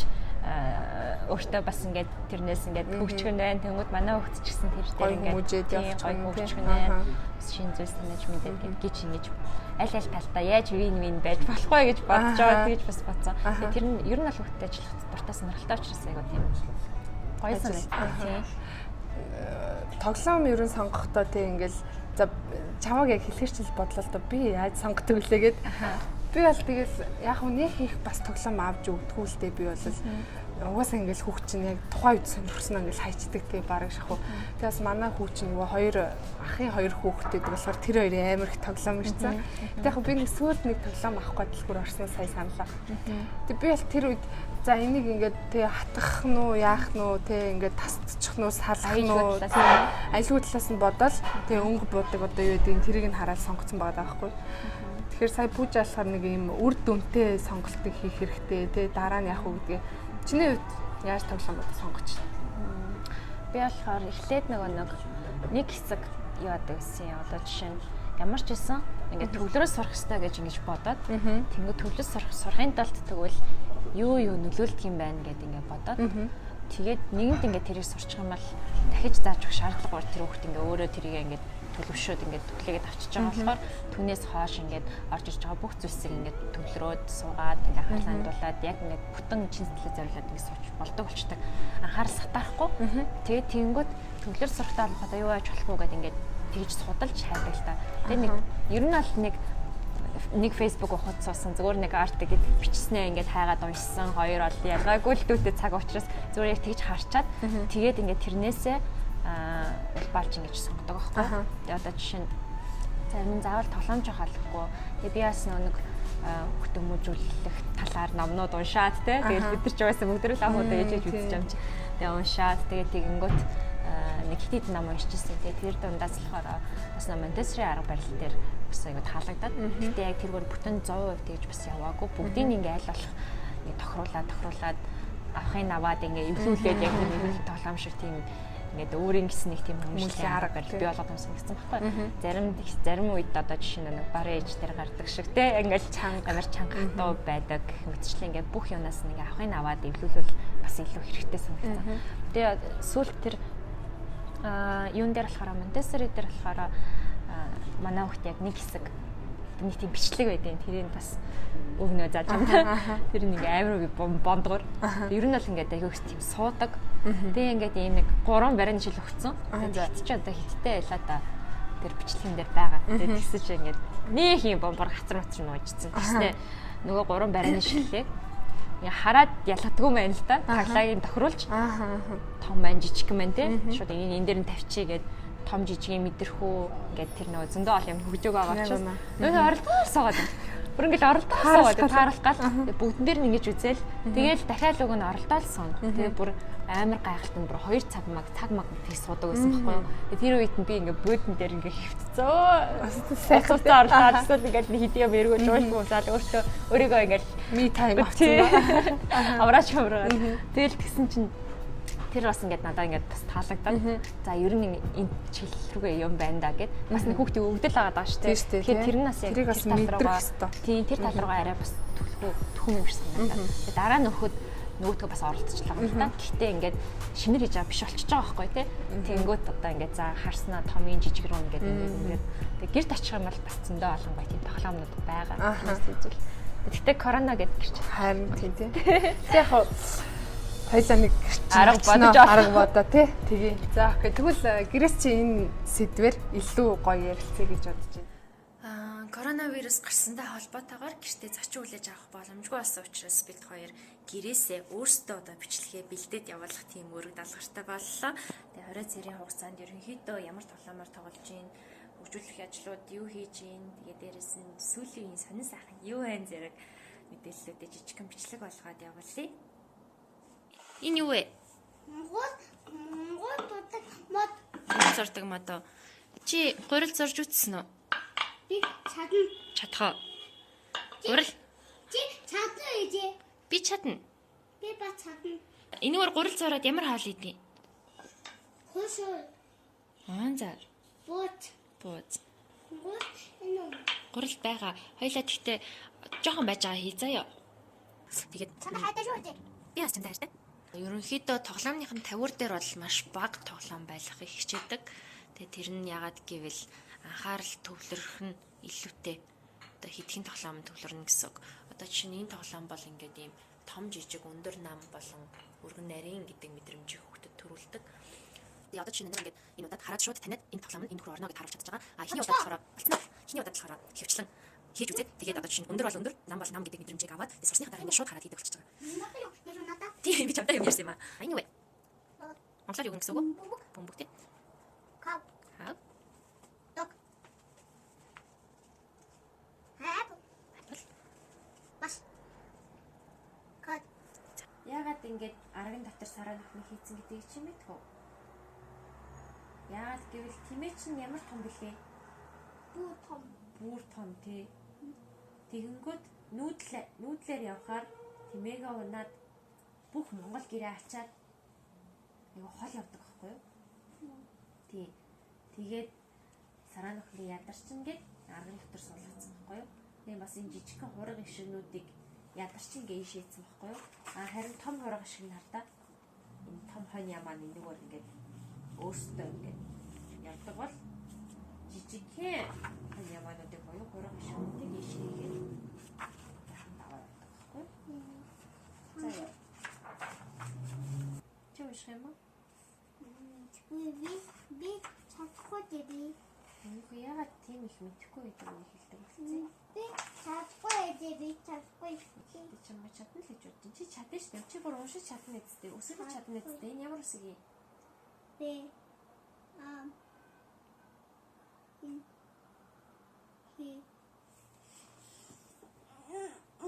[SPEAKER 2] өөртөө бас ингээд тэрнээс ингээд хөгжих нь байна. Тэнгүүд манай хүүхд ч гэсэн тэр дээр ингээд
[SPEAKER 1] хүмүүжээд явчих
[SPEAKER 2] гоё хөгжих нь байна. Бас шинэ зүйлс санаж мэдээд гэж ингэж аль аль талдаа яаж вин вин байж болох вэ гэж бодож байгаа тэгж бас бодсон. Тэгээ тэр нь ер нь бол хүүхдтэй ажиллах дуртай сонирхолтой учраас айгуу тийм гоё санагдав. Тийм.
[SPEAKER 1] Тоглоом ер нь сонгохдоо тий ингээл за чамааг яг хэлхэрчил бодлоо л доо би яаж сонгодог вүлээ гэд. Би бол тэгэл яг уу нэг их бас тоглоом авч өгдөггүй л дээ би бол угаасаа ингээл хүүхд чинь яг тухайн үед сонирхсон ингээл хайчдаг тий бараг шахуу. Тэгээс манай хүү чинь нөгөө хоёр ахын хоёр хүүхдтэй болохоор тэр хоёрын амар их тоглоом ирсэн. Тэг яг би нэг сүүлд нэг тоглоом авах гэдэлгүр орсноо сая саналаа. Тэг би бол тэр үед за энийг ингээд тий хатгах нь уу яах нь уу тий ингээд тасдчих нь уу салах нь уу аюулгүй талаас нь бодоол тий өнгө буудаг одоо юу гэдэг тэрийг нь хараад сонгоцсон байгаа байхгүй. Тэгэхээр сая пүүж алахаар нэг юм үр дүнтэй сонголтыг хийх хэрэгтэй тий дараа нь яах вэ гэдгээ. Чиний хувьд яаж тоглоом одоо сонгоч?
[SPEAKER 2] Би болохоор эхлээд нөгөө нэг хэсэг яадаг гэсэн юм. Одоо жишээ нь ямар ч байсан ингээд төвлөрөө сурах хэрэгтэй гэж ингэж бодоод тэнгүү төвлөрөө сурахын тулд тэгвэл юу нөлөөлдөг юм байна гэд ингээд бодоод тэгээд нэгэнт ингээд тэрийг сурчих юм бол дахиж зааж өгөх шаардлагагүй тэр хүүхд ингээд өөрөө тэрийг ингээд төлөвшөөд ингээд түлээгээд авчиж байгаа болохоор түүнээс хойш ингээд орж ирж байгаа бүх зүйлсийг ингээд төвлөрөөд суугаад ингээд анхаарлаа хандуулад яг ингээд бүтэн чин сэтгэлээ зориулаад ингээд сууч болдог болчдаг. Анхаарал сатаарахгүй. Тэгээд тэгэнгүүт төвлөр сурахтаа холбоотой юу яаж болох уу гэдээ ингээд тэгж судалж хайдаг л та. Тэгээд нэг ер нь бол нэг Facebook ухад суусан зүгээр нэг артик гэд бичснээ ингээд хайгаад уншсан хоёр бол ялгаагүй л дүүтэй цаг учраас зүгээр яг тэгж харчаад тэгээд ингээд тэрнээсээ улбаалж ингэж сонгодог байхгүй. Тэгээ одоо жишээ нь зарим нь заавал тоглоом жоох алахгүй. Тэгээ би бас нэг хүүхдээ хүмүүжүүлэх талаар номнууд уншаад те. Тэгээд бид нар ч угаасаа бүгд л ахуудаа ээж ээж үзэж юм чи. Тэгээ уншаад тэгээд тэгэнгүүт нэг хит хит ном уншижсэн. Тэгээ тэр дундаас болохоор бас Монтессори арга барил дээр бас аягүй таалагдаад. Гэтэ яг тэргээр бүтэн 100% тэгж бас яваагүй. Бүгдийг ингээ аль болох ингээ тохируулаад авахын аваад ингээ эвлүүлээд яг тэр эвлэл тоглоом шиг тийм ингээд өөрийн гэсэн нэг тийм хүмүүжлийн арга барил бий болгоод юм санагдсан байхгүй. Зарим үед одоо жишээ нь нэг барын ээж дээр гардаг шиг те ингээл чанга амар чанга хатуу байдаг мэтчлэн ингээд бүх юунаас нь ингээ авахын аваад эвлүүлвэл бас илүү хэрэгтэй санагдсан. Тэгээ сүүлд тэр юун дээр болохоор Монтессори дээр болохоор манай хүүхд яг нэг хэсэг нэг тийм бичлэг байдیں۔ Тэрийг бас өгнөө зааж юм. Тэр нэг амар бондгор. Ер нь бол ингээд айгүй их тийм суудаг. Тэгээ ингээд ийм нэг 3 барин жил өгцөн. Тэгээд чи одоо хиттэй байлаа да. Тэр бичлэгэн дээр байгаа. Тэгээд тэгсэн чи ингээд нэг юм бомбор гацар мацар нуужсэн. Тэгснэ нөгөө 3 барины шилээ ингээ хараад ялгадгүй байна л да. Таглагийг тохируулж. Том байна, жижиг байна те. Шууд энэ дээр нь тавьчих гээд том жижигийн мэдэрхүү ингээд тэр нөгөө зөндөө олон юм хөгжөг байгаа учраас нөгөө оролдоо суугаад бүр ингээд оролдоо суугаад таарах гал бүгдэн дээр нь ингэж үзэл тэгэл дахиад уг нь оролдоол суун. Тэгээ бүр амар гайхалтай бүр 2 цаг маг тэг суудаг байсан байхгүй юу. Тэр үед нь би ингээд буудан дээр ингээд хөвтцөө. Сайхан оролдоод эсвэл ингээд нэг хэдий юм эргүүлж уушгүй усаал өөртөө өөрийгөө ингээд
[SPEAKER 1] me time авчихсан.
[SPEAKER 2] Авраач авраад. Тэгэл тэгсэн чинь тэр бас ингээд надад ингээд бас таалагдаад. За ер нь энэ чиглэл рүүгээ юм байна да гэд. Бас нэг хүүхдийн өвдөл байгаа даа шүү дээ. Тэгэхээр тэр нь бас яг
[SPEAKER 1] тэр тал руугаа
[SPEAKER 2] тийм тэр тал руугаа арай бас түлхүү түхэн юм шиг санагдаад. Тэгээ дараа нь өхөд нөгөөдгөө бас оролцчихлаа юм л та. Гэхдээ ингээд шинээр хийж байгаа биш болчихж байгаа байхгүй тий. Тэнгүүт одоо ингээд за харснаа томын жижиг рүү ингээд ингээд тэг гэрт очих юм бол бас зөндөө олон гоё тийм тоглоомнууд байгаа. Тэрнээс үзвэл. Гэхдээ корона гэдэг гэрч.
[SPEAKER 1] Харин тийм тий. Тэг яг Хоёлаа нэг
[SPEAKER 2] арга бодож
[SPEAKER 1] арга бодоо тий. Тэгээ. За окей. Тэгвэл гэрээс чи энэ сэдвэр илүү гоё ярилцъя гэж бодож байна.
[SPEAKER 2] Коронавирус гарсантай холбоотойгоор гэртээ зочин хүлээж авах боломжгүй болсон учраас бид хоёр гэрээсээ өөрсдөө одоо бичлэгээ бэлдээд явуулах тийм үүрэг даалгартай боллоо. Тэгээ 20 цэрийн хугацаанд ерөнхийдөө ямар тоглоомоор тоглож гин, хөгжүүлэх ажлууд юу хийж гин, тэгээ дээрэс нь сүүлийн үеийн сонин сайхан юу вэ зэрэг мэдээллүүдээ жижигхэн бичлэг болгоод явуулъя. Энэ юу вэ?
[SPEAKER 3] Монгол зурдаг мод.
[SPEAKER 2] Гурил зурдаг мод уу? Чи гурил зурж үзсэн үү?
[SPEAKER 3] Би чадна.
[SPEAKER 2] Чадах уу? Гурил.
[SPEAKER 3] Чи чадна ээжээ.
[SPEAKER 2] Би чадна.
[SPEAKER 3] Би ба чадна.
[SPEAKER 2] Энэгээр гурил зураад ямар хоол идэх юм?
[SPEAKER 3] Хөшөө.
[SPEAKER 2] Аа за.
[SPEAKER 3] Бууз.
[SPEAKER 2] Бууз.
[SPEAKER 3] Гурил энэ үү?
[SPEAKER 2] Гурил байгаа. Хоёлаа тэгтээ жоохон байж байгаа хий заяа. Тэгээд
[SPEAKER 3] Чамд хайдаа шүү дээ.
[SPEAKER 2] Би бас чамд хайртай. Ерөнхийдөө тоглоомных нь тавиур дээр бол маш бага тоглоом байлгахыг хичээдэг. Тэгээ тэр нь яагаад гэвэл анхаарал төвлөрөх нь илүүтэй. Одоо хэдхэн тоглоом төвлөрнө гэсэн үг. Одоо жишээ нь энэ тоглоом бол ингээд ийм том жижиг өндөр нам болон өргөн нарийн гэдэг мэдрэмжийг хүүхдэд төрүүлдэг. Тэгээ одоо жишээ нь ингээд энэ удаад хараад шууд таниад энэ тоглоом нь энэ рүү орно гэж харуулж чадж байгаа. А эхний удаад болохоор болцсон. Эхний удаад болохоор хөвчлэн хийж үзээд тэгээд одоо жишээ нь өндөр бол өндөр, нам бол нам гэдэг мэдрэмжийг аваад сурсныхаа дараа ингээд шууд хараад хийдэг болчихж байгаа. Тийм би чамтай юм ярьсан юм аа. Энэ юу вэ? Монголоор юу гэсэн үг вэ? Бөмбөг тий.
[SPEAKER 3] Кап.
[SPEAKER 2] Хав.
[SPEAKER 3] Дог. Хав. Бас. Кат.
[SPEAKER 2] Яагаад ингэж арган дотор сараа нөхнө хийцэн гэдгийг чи мэдэх үү? Яагаад гэвэл тэмээ чинь ямар том бэлээ?
[SPEAKER 3] Бүр том.
[SPEAKER 2] Бүр том тий. Тэгэнгүүт нүүдлээр явхаар тэмээгээ унаад бүх Монгол гэрээ ачаад айгу хол явдаг байхгүй юу? Тий. Тэгээд сараа нөхний ядарчин гээд арган дотор суулгацсан байхгүй юу? Тэгээ бас энэ жижигхэн хураг ишгнүүдийг ядарчин гэж шийдсэн байхгүй юу? А харин том хураг ишгэн хардаа энэ том хонь ямаа нэгнүүгээр ингээд өөрсдөө ингээд явдаг бол жижигхэн хонь ямаануудыг буюу хураг ишгнүүдийг ийшээгээд даваа явдаг байхгүй юу? За яа. Чи унших юм уу?
[SPEAKER 3] Би чадахгүй дээ би.
[SPEAKER 2] Үгүй яагаад тийм их мэдэхгүй гэдэг юм хэлдэг болсон.
[SPEAKER 3] Би чадахгүй дээ би чадахгүй.
[SPEAKER 2] Би чамайг чадна л гэж бодсон. Чи чадна шүү дээ. Чи бүр уншиж чадна гэжтэй. Үсгэж чадна гэжтэй. Энэ ямар үсэг юм?
[SPEAKER 3] Б А Н Х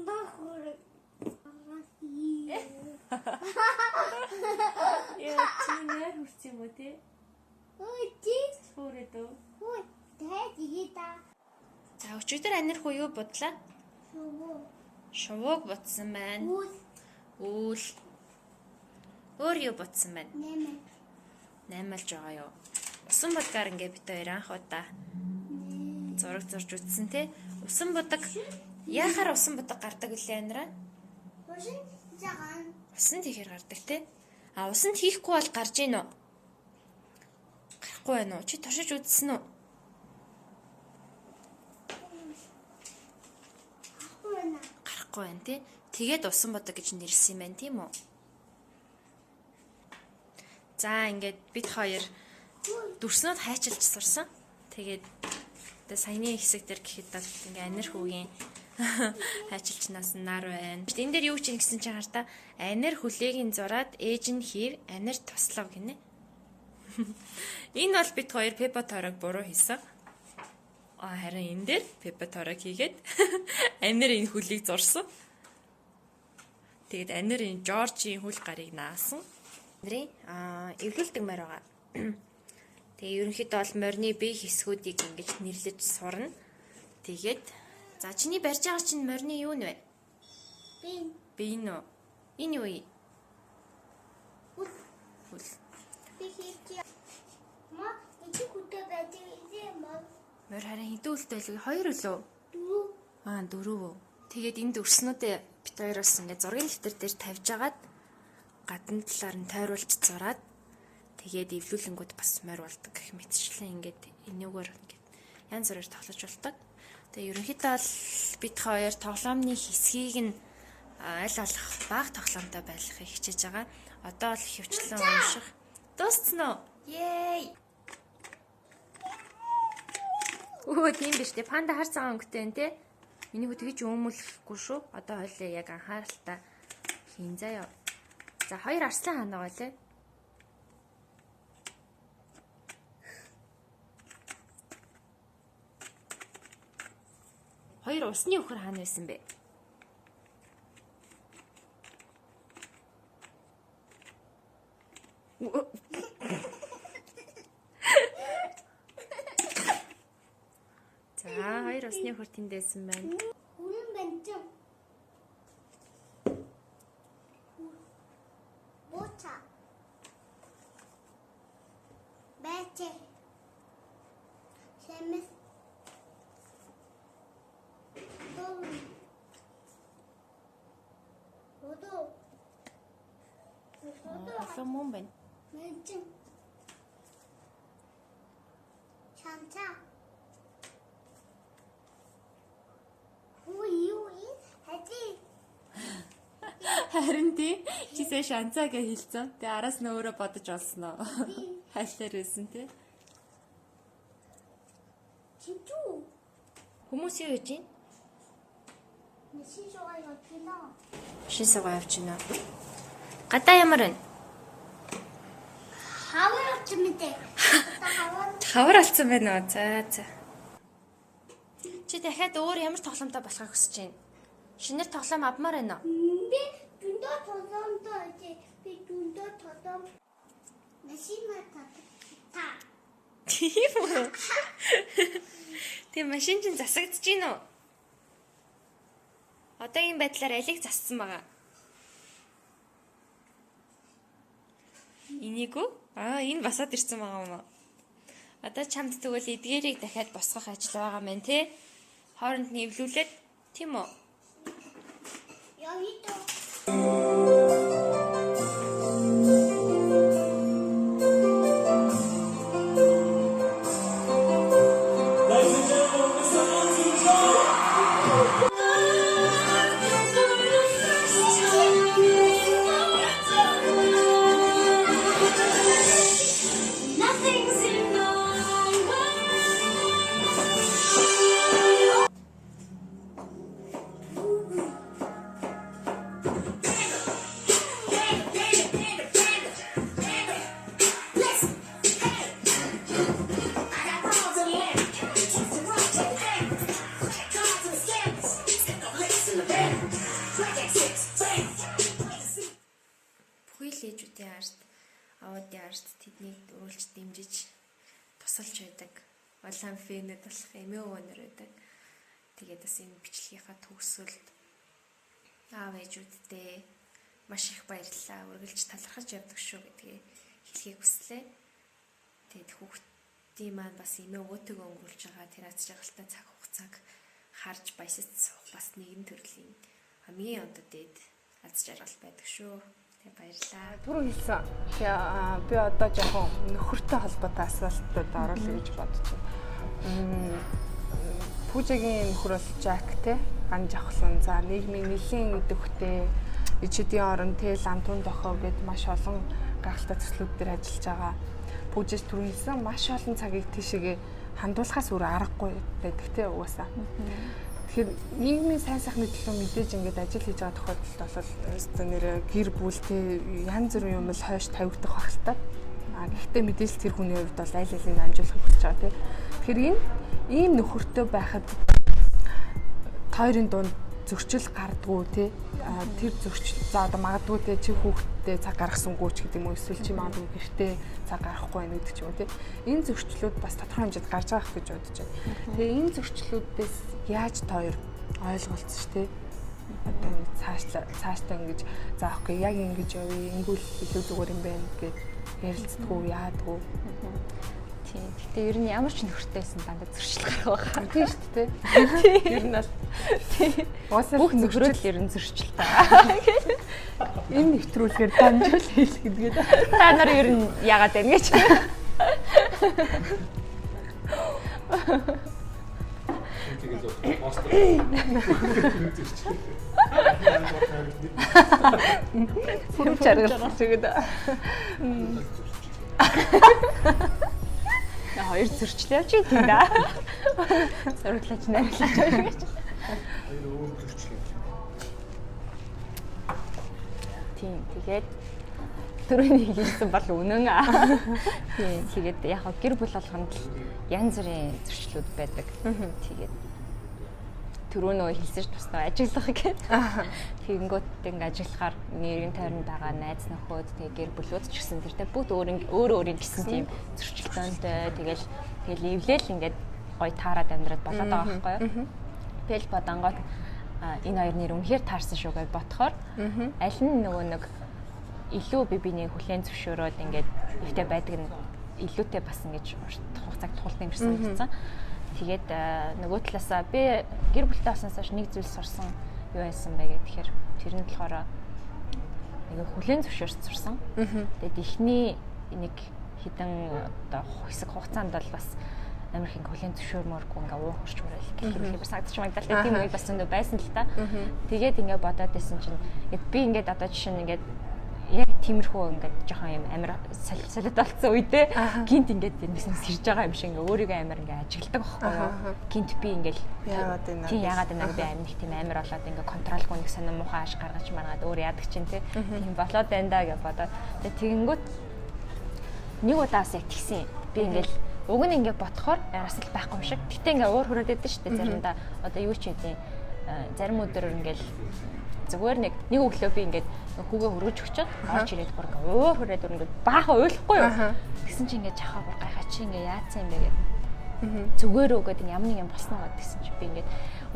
[SPEAKER 3] Бахур.
[SPEAKER 2] Яа чи нэр хүрсэн юм уу те?
[SPEAKER 3] Ой чи
[SPEAKER 2] Хөөрөөд үү?
[SPEAKER 3] хүү тайдита.
[SPEAKER 2] За өчигдөр анир хүү юу будлаа?
[SPEAKER 3] Шувуу.
[SPEAKER 2] Шувууг будсан байна.
[SPEAKER 3] Үл
[SPEAKER 2] Үүл. Өөр юу будсан байна?
[SPEAKER 3] нэмэ.
[SPEAKER 2] Наймалж байгаа юу? Усан будгаар ингээ бит хоёр анх удаа зураг зурж үзсэн те. Усан будаг яахаар усан будаг гардаг вүлээ анираа?
[SPEAKER 3] Усан цагаан.
[SPEAKER 2] Усан тийхээр гардаг те. А усанд хийхгүй бол гарч ийн үү? Гарахгүй байна уу? Чи туршиж үзсэн үү?
[SPEAKER 3] Гарахгүй байна.
[SPEAKER 2] Гарахгүй байна те. Тэгээд усан будаг гэж нэрлсэн юм байна тийм үү? За ингээд бид хоёр дүрснүүд хайчилж сурсан. Тэгээд одоо саяны хэсэг дээр гэхэд бол ингээ анир хүүгийн хайчилчнаас нар байна. Энэ дээр юу гэж гэсэн чинь хар та анир хүлээгийн зураад ээж нь хийв анир туслав гинэ. Энэ бол бид хоёр Пеппа Торог буруу хийсэн. А харин энэ дээр Пеппа Торог хийгээд анир энэ хүлийг зурсан. Тэгээд анир энэ Жоржийн хүл гарыг наасан. Нэрийн эвлүүлдэг морь байгаа. Тэгээ ерөнхийдөө бол морины бие хэсгүүдийг ингэж нэрлэж сурна. Тэгээд за чиний барьж байгаа чинь морины юу нь вэ?
[SPEAKER 3] Би
[SPEAKER 2] Бие нь үү? Энэ юу юм?
[SPEAKER 3] үл
[SPEAKER 2] Хүл.
[SPEAKER 3] би хийх. Ма ичи хүтэ байдаг юм аа.
[SPEAKER 2] Морь харин хэдэн үлтэй байлгүй? Хоёр үлөө?
[SPEAKER 3] Дөрөв.
[SPEAKER 2] Аа дөрөв үү. Тэгээд энд өрснүүдээ бит хоёр бас ингээд зургийн дэвтэр дээр тавьж агаад гадна талаар нь тойруулж зураад тэгээд эвлүүлэнгүүд бас морь болдог гэх мэтчлэн ингээд энүүгээр ингээд янз бүрээр тоглож болдог. Тэгээд ерөнхийдөө бол бид хоёр тоглоомны хэсгийг нь Аль болох бага тоглоомтой байхыг хичээж байгаа. Одоо бол ихэвчлэн унших. Дууссан уу? Yay! Өө, тийм биш те. Панда хар цагаан өнгөтэй энэ те. Миний хүү тэгж өмүүлэхгүй шүү. Одоо хойлоо яг анхааралтай хийн заяа. За, хоёр арслан хаана байгаа лээ? Хоёр усны үхэр хаана байсан бэ? За, хоёр усны үхэр тэнд байсан байна.
[SPEAKER 3] Үнэн бэнтэн. Буца. Бэчэ. Сэмэс. Доо. Одоо.
[SPEAKER 2] Олон мөн байна.
[SPEAKER 3] Бэнтэн. Чамча. Хүү юу юм? Хажи.
[SPEAKER 2] Харин тий. Чи сая шанцаа гэж хэлсэн. Тэгээ араас нь өөрөө бодож олсноо. Хайлтаар байсан тий.
[SPEAKER 3] Чичүү.
[SPEAKER 2] Хүмүүс юу хийж байна?
[SPEAKER 3] Машин суугаа явчихна.
[SPEAKER 2] Машин суугаа явж байна. Гадаа ямар байна?
[SPEAKER 3] Хавар авчих мэдээ. Хавар.
[SPEAKER 2] Хавар алдсан байна уу? За за. Чи дахиад өөр ямар тоглоомтой болохыг хүсэж байна? Шинээр тоглоом авмаар байна уу?
[SPEAKER 3] Би дүндөө тоглоомтой тий. Би дүндөө тоглоом. Машин та. Та.
[SPEAKER 2] Тийм үү? Тийм, машин чинь засагдаж гин үү? Одоогийн байдлаар алийг зассан байгаа? Энийг үү? Аа, энэ басаад ирсэн байгаа юм уу? Одоо чамд тэгвэл эдгээрийг дахиад босгох ажил байгаа мэн тэ? Хооронд нь эвлүүлээд тийм үү?
[SPEAKER 3] Явъя.
[SPEAKER 4] Nothing's in my way.
[SPEAKER 2] Бүхий л ээжүүдийн ард, аваадын ард тэднийг өрүүлж дэмжиж тусалж байдаг. Улаан фэнэд болох эмээ өвөнөр байдаг. Тэгээд бас энэ бичлэгийнхаа төгсгөлд аав ээжүүддээ маш их баярлалаа. Үргэлж талархаж явдаг шүү гэдгээ хэлхийг хүслээ. Тэгээд хүүхдийн маань бас эмээ өвөөтэйгөө өнгөрүүлж байгаа тэр аз жаргалтай цаг хугацааг харж баясаж суух бас нэгэн төрлийн хамгийн одоо дээд аз жаргал байдаг шүү. Тэгээд баярлалаа.
[SPEAKER 1] Түрүү хэлсэн. Тэгээ би одоо жоохон нөхөртэй холбоотой асуултууд оруулъя гэж бодож байна. Пүүжигийн нөхөр бол Жак те. Ан жавхлан. За, нийгмийн нэлийн идэвхтэй ичидийн орон те ламтун дохоо гэд маш олон гайхалтай төслүүд дээр ажиллаж байгаа. Пүүжээс түрүү хэлсэн маш олон цагийг тийшээгээ хандуулахаас өөр аргагүй байдаг те угаасаа. Тэгэхээр нийгмийн сайн сайхны төлөө мэдээж ингээд ажил хийж байгаа тохиолдолд бол өстө нэрэ гэр бүлтэй янз бүрийн юм л хойш тавигдах байх л та. А гэхдээ мэдээж тэр хүний хувьд бол аль алийг амжуулахыг хүсэж байгаа тий. Тэгэхээр энэ ийм нөхөртэй байхад хоёрын дунд зөрчил гардгуу тий. Тэр зөрчил за одоо магадгүй тий чи хүүхэдтэй цаг гаргасангүй ч гэдэг юм уу, эсвэл чи магадгүй гэртээ цаг гаргахгүй байх гэдэг ч юм уу тий. Энэ зөрчлүүд бас тодорхой хэмжээнд гарч байгаа гэж бодож байна. Тэгээ энэ зөрчлүүдээс яаж та хоёр ойлголцож тий одоо ингэ цаашлаа цаашдаа ингэж за окей яг ингэж явъя ингэвэл илүү зүгээр юм байна гэд ярилцдаггүй яадгүй.
[SPEAKER 2] Тийм. Гэтэ ер нь ямар ч нөхөртэй байсан дандаа зөрчил гарах байгаа.
[SPEAKER 1] Тийм шүү дээ. Ер нь бол угаасаа
[SPEAKER 2] Бүх
[SPEAKER 1] нөхрөл
[SPEAKER 2] нөхрөл ер нь зөрчил та.
[SPEAKER 1] энэ нэвтрүүлгээр дамжуул хийх гэдгээд
[SPEAKER 2] Та нар ер нь яагаад байна гэж.
[SPEAKER 5] Тэгээд постэр.
[SPEAKER 1] Пүрэв жаргал чигэд.
[SPEAKER 2] Хоёр зөрчлөө чи тийм да. Зураглаач найрлаач гэж.
[SPEAKER 5] Хоёр өөр зөрчлөө.
[SPEAKER 2] Тийм. Тэгээд түрүүний хэлсэн бол үнэн. Тийм. Тэгээд яг гэр бүл болгонд л янз бүрийн зөрчлүүд байдаг. Тэгээд түрүү нөө хэлсэн ш туснаа ажиглах гэх. Тэгэнгүүт ингээ ажиглахаар нэрийн тойронд байгаа найз нөхөд тэгээ гэр бүлүүд ч гэсэн тэртэй бүгд өөр өөр өөрийн гэсэн тийм зөрчилдөөнтэй. Тэгэл тэгэл эвлээл ингээд гоё таарад амьдраад болоод байгаа байхгүй юу? Тэгэл бодонгот энэ хоёр нэр үнэхээр таарсан шүү гэж бодохоор аль нь нөгөө нэг илүү би бинийг хүлээн зөвшөөрөөд ингээд эвтэй байдаг нь илүүтэй бас ингэж урт хугацааг туулдаг юм шиг санагдсан. Тэгээд нөгөө талаасаа би гэр бүлтэй болсноос хойш нэг зүйл сурсан юу байсан бэ гэхээр тэр нь болохоор нэг хүлээн зөвшөөрч сурсан. Тэгээд эхний нэг хідэн одоо хэсэг хугацаанд бол бас амар их ингээ хүлээн зөвшөөрмөөргүй ингээ уур хурч мөрөл гэх юм шиг санагдчих магадaltaй тийм үе бас зөндөө байсан л та. Тэгээд ингээ бодоод исэн чинь би ингээд одоо жишээ нь ингээд яг тиймэрхүү ингээд жоохон юм амар солиод болсон үедээ гинт ингээд юм сэрж байгаа юм шиг ингээ өөрийгөө амар ингээ ажигладаг байхгүй юу. Гинт би ингээл
[SPEAKER 1] яагаад энэ
[SPEAKER 2] тийм яагаад энэ би амар нэг тийм амар болоод ингээ контролгүй нэг сонин муухай аш гаргаж маргаад өөр яадаг чинь тий. Тийм болоод байна да гэж бодоод тэгээ тэгэнгүүт нэг удаа бас яг тэгсэн. Би ингээл уг нь ингээ бодохоор асал байхгүй юм шиг. Гэтэ ингээ уур хүрээд байдаг шүү дээ заримдаа одоо юу ч хэдийн зарим өдөр ингээл зүгээр нэг нэг өглөө би ингээд хүүгээ хөргөж өгчөөд орж ирээд бүр ингээ уур хүрээд бүр ингээ баахан уйлахгүй юу. Тэгсэн чинь ингээ жахаа бүр гайхаа чи ингээ яатсан юм бэ гэд. Зүгээр үү гэдэг ямар нэг юм болсон уу гэсэн чи би ингээд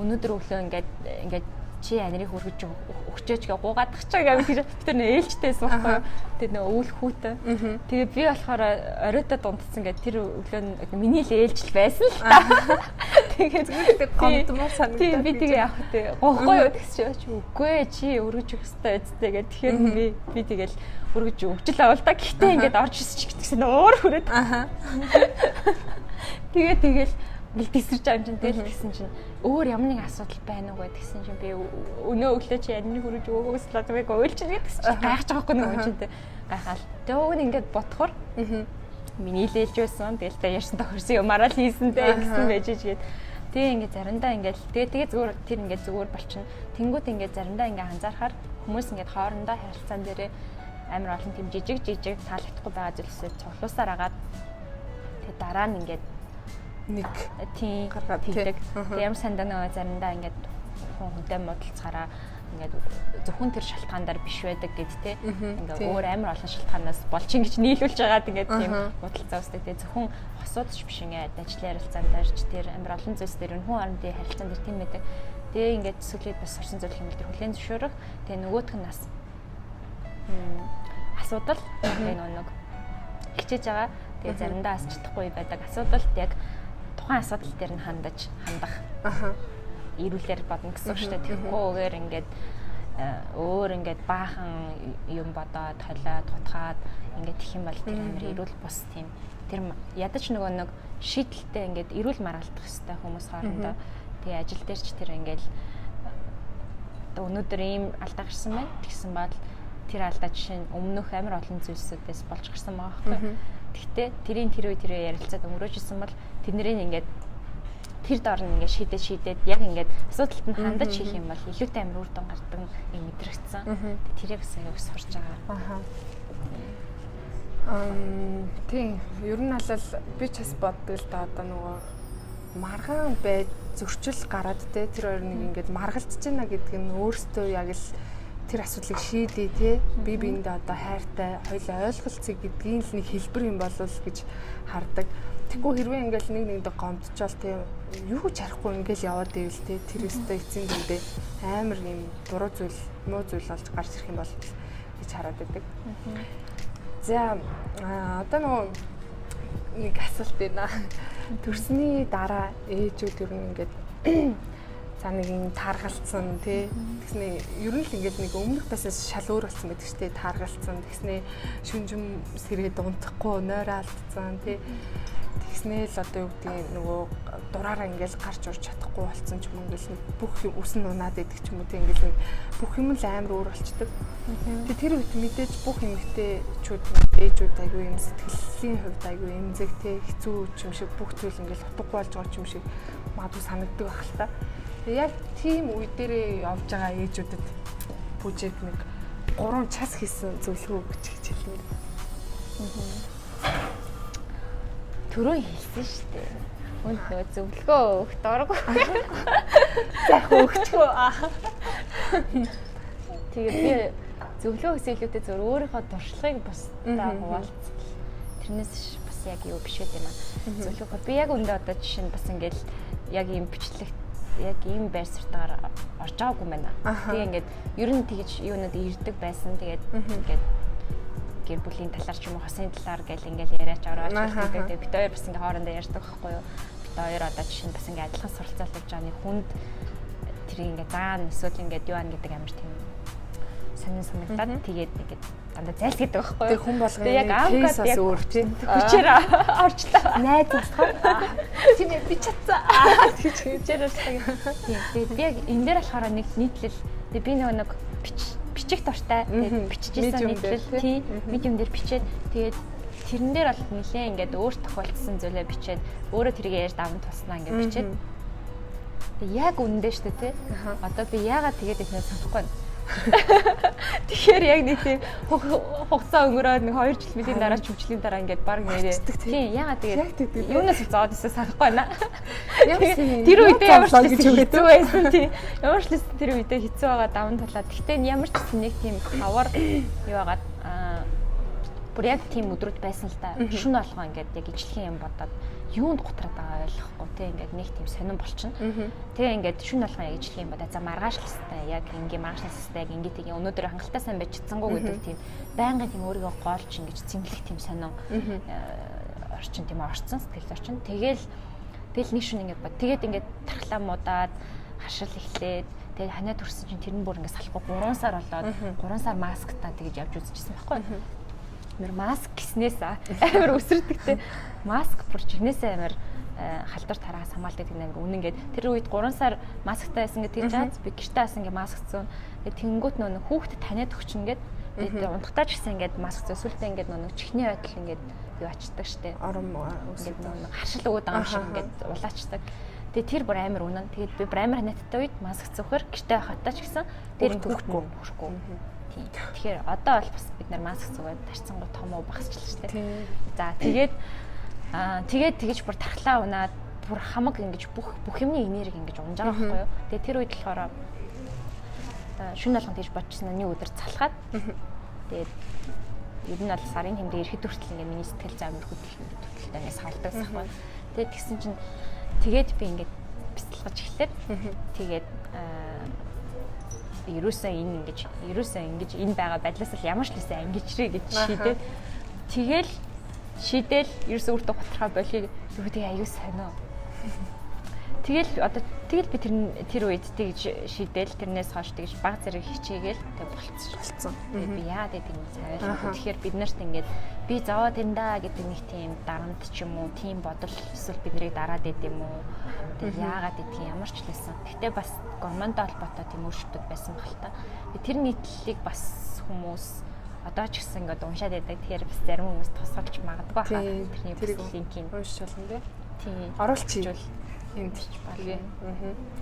[SPEAKER 2] өнөөдөр өглөө ингээд ингээд чи анирыг хөргөж өгчөөч гэ гуугаадах чаа гэж би тэр нөө ээлжтэйсэн байхгүй юу. Тэр нөө өвөл хүүтэй. Тэгээ би болохоор оройтой дундсан ингээд тэр өглөө нь миний л ээлжил байсан л та. Тэгээд
[SPEAKER 1] гомдмоор санагдаад.
[SPEAKER 2] Тийм би тэгээ яах вэ? Гоохгүй юу тэгс чи үгүй ээ чи өргөж өгөх ёстой үсттэй гэх. Тэгэхээр би тэгэл өргөж өгч л авал та. Гэхдээ ингээд орж ирсэн чи гэсэн уур хүрээд. Тэгээ тэгэл ингээл тесэрч байгаа юм чинь тэгэл тэгсэн чинь өөр ямар нэгэн асуудал байна уу гэсэн чинь би өнөө өглөө чи яаны хүрэж өгөөс л зүгээс уйлж гэсэн чинь гайхаж байгаа хгүй нөгөө чинь гайхаал. Тэгээ уг нь ингээд бодохоор миний л ээлж байсан. Тэгэл та ярьсан тохирсон юмараа л хийсэн дээ гэсэн байж чигээд тэгээ ингээд заримдаа ингээд тэгээ зүгээр тэр ингээд зүгээр болчихно. Тэнгүүд ингээд заримдаа ингээд анзаархаар хүмүүс ингээд хоорондоо харилцаан дээрээ амар олон тийм жижиг жижиг таалагдахгүй байгаа зүйлсээ цуглуусаар агаад тэгээ дараа нь ингээд
[SPEAKER 1] нэг
[SPEAKER 2] тийм
[SPEAKER 1] гаргаад
[SPEAKER 2] тэгдэг. Тэгээ ямар сандаа нөгөө заримдаа ингээд хүн хүнтэй муудалцахаараа ингээд зөвхөн тэр шалтгаан дээр биш байдаг гэд те. Ингээд өөр амар олон шалтгаанаас болж ингэж нийлүүлж байгаад ингээд тийм муудалцаа үүсдэг. Тэгээ зөвхөн хосууд ч биш ингээд ажлын харилцаан дээр ч тэр амар олон зүйлс дээр хүн хоорондын харилцаан дээр тийм байдаг. Тэгээ ингээд сүлээд бас сурсан зүйл юм л тэр хүлээн зөвшөөрөх. Тэгээ нөгөөх нь бас асуудал тэгээ нөгөө нэг хичээж байгаа. Тэгээ заримдаа бас чадахгүй байдаг асуудалд яг тухайн асуудал дээр нь хандаж хандах.
[SPEAKER 1] Аха.
[SPEAKER 2] Ирүүлэр бодно гэсэн үг шүү дээ. Тэгэхгүйгээр ингээд өөр ингээд баахан юм бодоод холиод хутгаад ингээд тэх юм бол тэр амар эрүүл бус тийм. Тэр ядаж нөгөө нэг шийдэлтэй ингээд эрүүл маргалдах хэвээр хүмүүс хоорондоо. Тэгээ ажил дээр ч тэр ингээд одоо өнөөдөр ийм алдаа гарсан байна. Тэгсэн бол тэр алдаа жишээ нь өмнөх амар олон зүйлсүүдээс болж гарсан байгаа байхгүй. Тэгтээ тэрийн тэр үе тэр үе ярилцаад өнгөрөөжсэн бол тэднэрийг ингээд тэр дор нь ингээд шийдээд шийдээд яг ингээд асуудалд нь хандаж хийх юм бол илүүтэй амар үр дүн гардаг юм мэдрэгдсэн. Тэрийг бас аяг сурч байгаа.
[SPEAKER 1] Аха. Тийм. Ер нь бол би ч бас боддог л да одоо нөгөө маргаан байж зөрчил гараад те тэр хоёр нэг ингээд маргалдж байна гэдэг нь өөртөө яг л тэр асуудлыг шийдээ те би биэндээ одоо хайртай хоёлаа ойлголцъё гэдгийн л нэг хэлбэр юм болов гэж хардаг. Тэгэхгүй хэрвээ ингээл нэг нэгэндээ гомдчоол те юу ч харахгүй ингээл яваад ивэл те тэр өстой эцсийн дүндээ амар юм буруу зүйл муу зүйл болж гарч ирэх юм бол гэж хараад байдаг. За одоо нөгөө нэг асуулт байна. Төрсний дараа ээжүүд ер нь ингээд За нэг юм тааргалцсан тий. Тэгснэ ер нь л ингээд нэг өмнөх байсаас шал өөр болсон байдаг шүү дээ. Тааргалцсан. Тэгснэ шүнжэм сэрээд унтахгүй нойроо алдсан тий. Тэгснэ л одоо юу гэдгийг нөгөө дураараа ингээд гарч урж чадахгүй болсон ч юм ингээл бүх юм үс нь унаад идэх ч юм уу тий ингээл нэг бүх юм л амар өөр болчдөг. Тэгээ тэр үед мэдээж бүх эмэгтэйчүүд ээжүүд айгүй юм сэтгэлийн хувьд айгүй эмзэг тий хэцүү юм шиг бүх зүйл ингээл утгагүй болж байгаа юм шиг магадгүй санагддаг байх л та. Тэгээ яг тийм үе дээрээ явж байгаа ээжүүдэд бүжиг нэг 3 час хийсэн зөвлөгөө өгч гэж хэлмээр.
[SPEAKER 2] Түрүү хэлсэн шүү дээ. Үнд нөгөө зөвлөгөө өгөх дурггүй.
[SPEAKER 1] За яг өгчгөө.
[SPEAKER 2] Тэгээд би зөвлөгөө өгсөн илүүтэй зөв өөрийнхөө туршлагыг бусдаа хуваалцсан. Тэрнээс бас яг юу биш байт юм аа. Зөвлөгөө би яг өндөө одоо жишээ нь бас ингээл яг ийм бичлэгт яг ийм байр суурьтайгаар орж байгаагүй юм байна. Тэгээ ингээд ер нь тэгж юунууд ирдэг байсан. Тэгээд ингээд гэр бүлийн талаар ч юм уу хосын талаар гэл ингээл яриач орооч гэдэг. Тэгээ бид хоёр бас ингээ хоорондоо ярьдаг байхгүй юу? Бид хоёр одоо жишээ нь бас ингээ адилхан суралцаал явж байгаа нэг хүнд тэрийг ингээ заана эсвэл ингээд юу ан гэдэг амар тийм сонин санагдаад тэгээд ингээд дандаа зайлсхийдэг байхгүй юу?
[SPEAKER 1] Тэгээ хүн болгоны
[SPEAKER 2] Тэгээ яг
[SPEAKER 1] кейс бас
[SPEAKER 2] яг
[SPEAKER 1] өөр тий.
[SPEAKER 2] Хүчээр орчлоо.
[SPEAKER 1] Найз болохоор тийм ээ би чадсан. Тэгж
[SPEAKER 2] Хүчээр орчлоо. Тийм. Тэгээд би яг энэ дээр болохоор нэг нийтлэл тэгээ би нөгөө нэг бичих дуртай. Тэгээд бичижсэн нийтлэл тий. Медиум дээр бичээд тэгээд тэрэн дээр бол нэлээ ингээд өөр тохиолдсон зүйлээ бичээд өөрөө тэрийг ярьж даван тулснаа ингээд бичээд тэг яг үнэндээ шүү дээ тий. Одоо би яагаад тэгээд ихнээ санахгүй байна. Тэгэхээр яг нэг тийм хугацаа өнгөрөөд нэг 2 жил мэдийн дараа чүмжлийн дараа ингээд баг нэрээ. Тийм яагаад тэгээд юунаас зоод исэн санахгүй байна. Тэр үедээ ямар ч гэсэн хэцүү байсан тийм. Ямар ч гэсэн тэр үедээ хэцүү байгаа даван тулаад. Гэхдээ ямар ч гэсэн нэг тийм хавар юу байгаад бүр яг тийм өдрүүд байсан л та. Шүн болгоо ингээд яг ижлэхэн юм бодоод юунд гутраад байгаа ойлгохгүй те ингээд нэг тийм сонирн болчихно. Тэгээ ингээд шүн болгоо яг ижлэхэн юм бодоо. За маргааш л хэвээр яг ингээ маргааш л хэвээр яг ингээ тийг өнөөдөр хангалттай сайн байж чадсангүй гэдэг тийм байнгын тийм өөрийгөө гоолж ингэж цэмлэх тийм сонин орчин тийм орцсон сэтгэл орчин. Тэгэл тэгэл нэг шүн ингээд бод. Тэгээд ингээд тархлаа муудаад хашил эхлээд тэгээд ханиа төрсөн чинь тэр нь бүр ингээд салахгүй 3 сар болоод 3 сар масктай тэгэж явж үзчихсэн байхгүй. Мэр маск гиснээс амар өсөрдөг те. Маск бүр жигнэсээ амар халдвар тараас хамгаалдаг гэдэг амар үнэн гээд тэр үед 3 сар масктай байсан гэдэг тэгж чад би гэртээ бас ингээ маск зүүн. Тэгээд тэнгүүт нөө хүүхдэд таниад өгчин гээд тэгээд унтахтаа ч гэсэн ингээд маск зүү сүлдээ ингээд нөө чихний байдал ингээд юу ачдаг штэ.
[SPEAKER 1] Ором
[SPEAKER 2] ингээд нөө харшил өгöd байгаа юм шиг ингээд улаачдаг. Тэгээд тэр бүр амар үнэн. Тэгээд би бүр амар ханиадтай үед маск зүүхээр гэртээ байхадаа ч гэсэн тэр хүүхдэд хүрхгүй. Тийм. Тэгэхээр одоо бол бас бид нар маск зүгээд тарцсангуу том уу багасчлаа шүү дээ. За тэгээд тэгээд тэгэж бүр тархлаа унаад бүр хамаг ингэж бүх юмны энерги ингэж унж байгаа байхгүй юу. Тэгээд тэр үед болохоор шүн болгон тэгж бодчихсон нэг өдөр залхаад тэгээд ер нь бол сарын хэмжээ ирэхэд хүртэл ингээ миний сэтгэл зай амар хөдөлгөх ингээ хөдөлтөй ингээ савлдаг байхгүй. Тэгээд тэгсэн чинь тэгээд би ингээ бяцлагаж эхлээд тэгээд ерөөсөө энэ ингэж ерөөсөө ингэж энэ байгаа байдлаас л ямар ч лээсээ ангижрээ гэж шийдээд тэгэл шийдэл ерөөсөө өөртөө готрохоо болиг юу тэгээ аюу сонио. Тэгэл одоо тэгэл би тэр үед тэгж шийдэл тэрнээс хойш тэгж баг зэрэг хичээгээл тэг болцсон. Тэгээд би яа гэдэг юм цавайл. Тэгэхээр бид нарт ингээд би зовоод энэ да гэдэг нэг тийм дарамт ч юм уу, тийм бодол эсвэл бид нарыг дараад байд юм уу? Тэг яагаад гэдгийг ямар ч лээсэн. Гэтэ бас гормонтой холбоотой тийм өөрчлөлтүүд байсан баг л та. Тэр нийтлэлийг бас хүмүүс одоо ч гэсэн ингээд уншаад байдаг. Тэгэхээр бас зарим хүмүүс тусгалж магадгүй хаа. Тэрний бас линкийг
[SPEAKER 1] уншиж болно тий.
[SPEAKER 2] Тийм.
[SPEAKER 1] Оруулчих. Энд
[SPEAKER 2] тэгээ.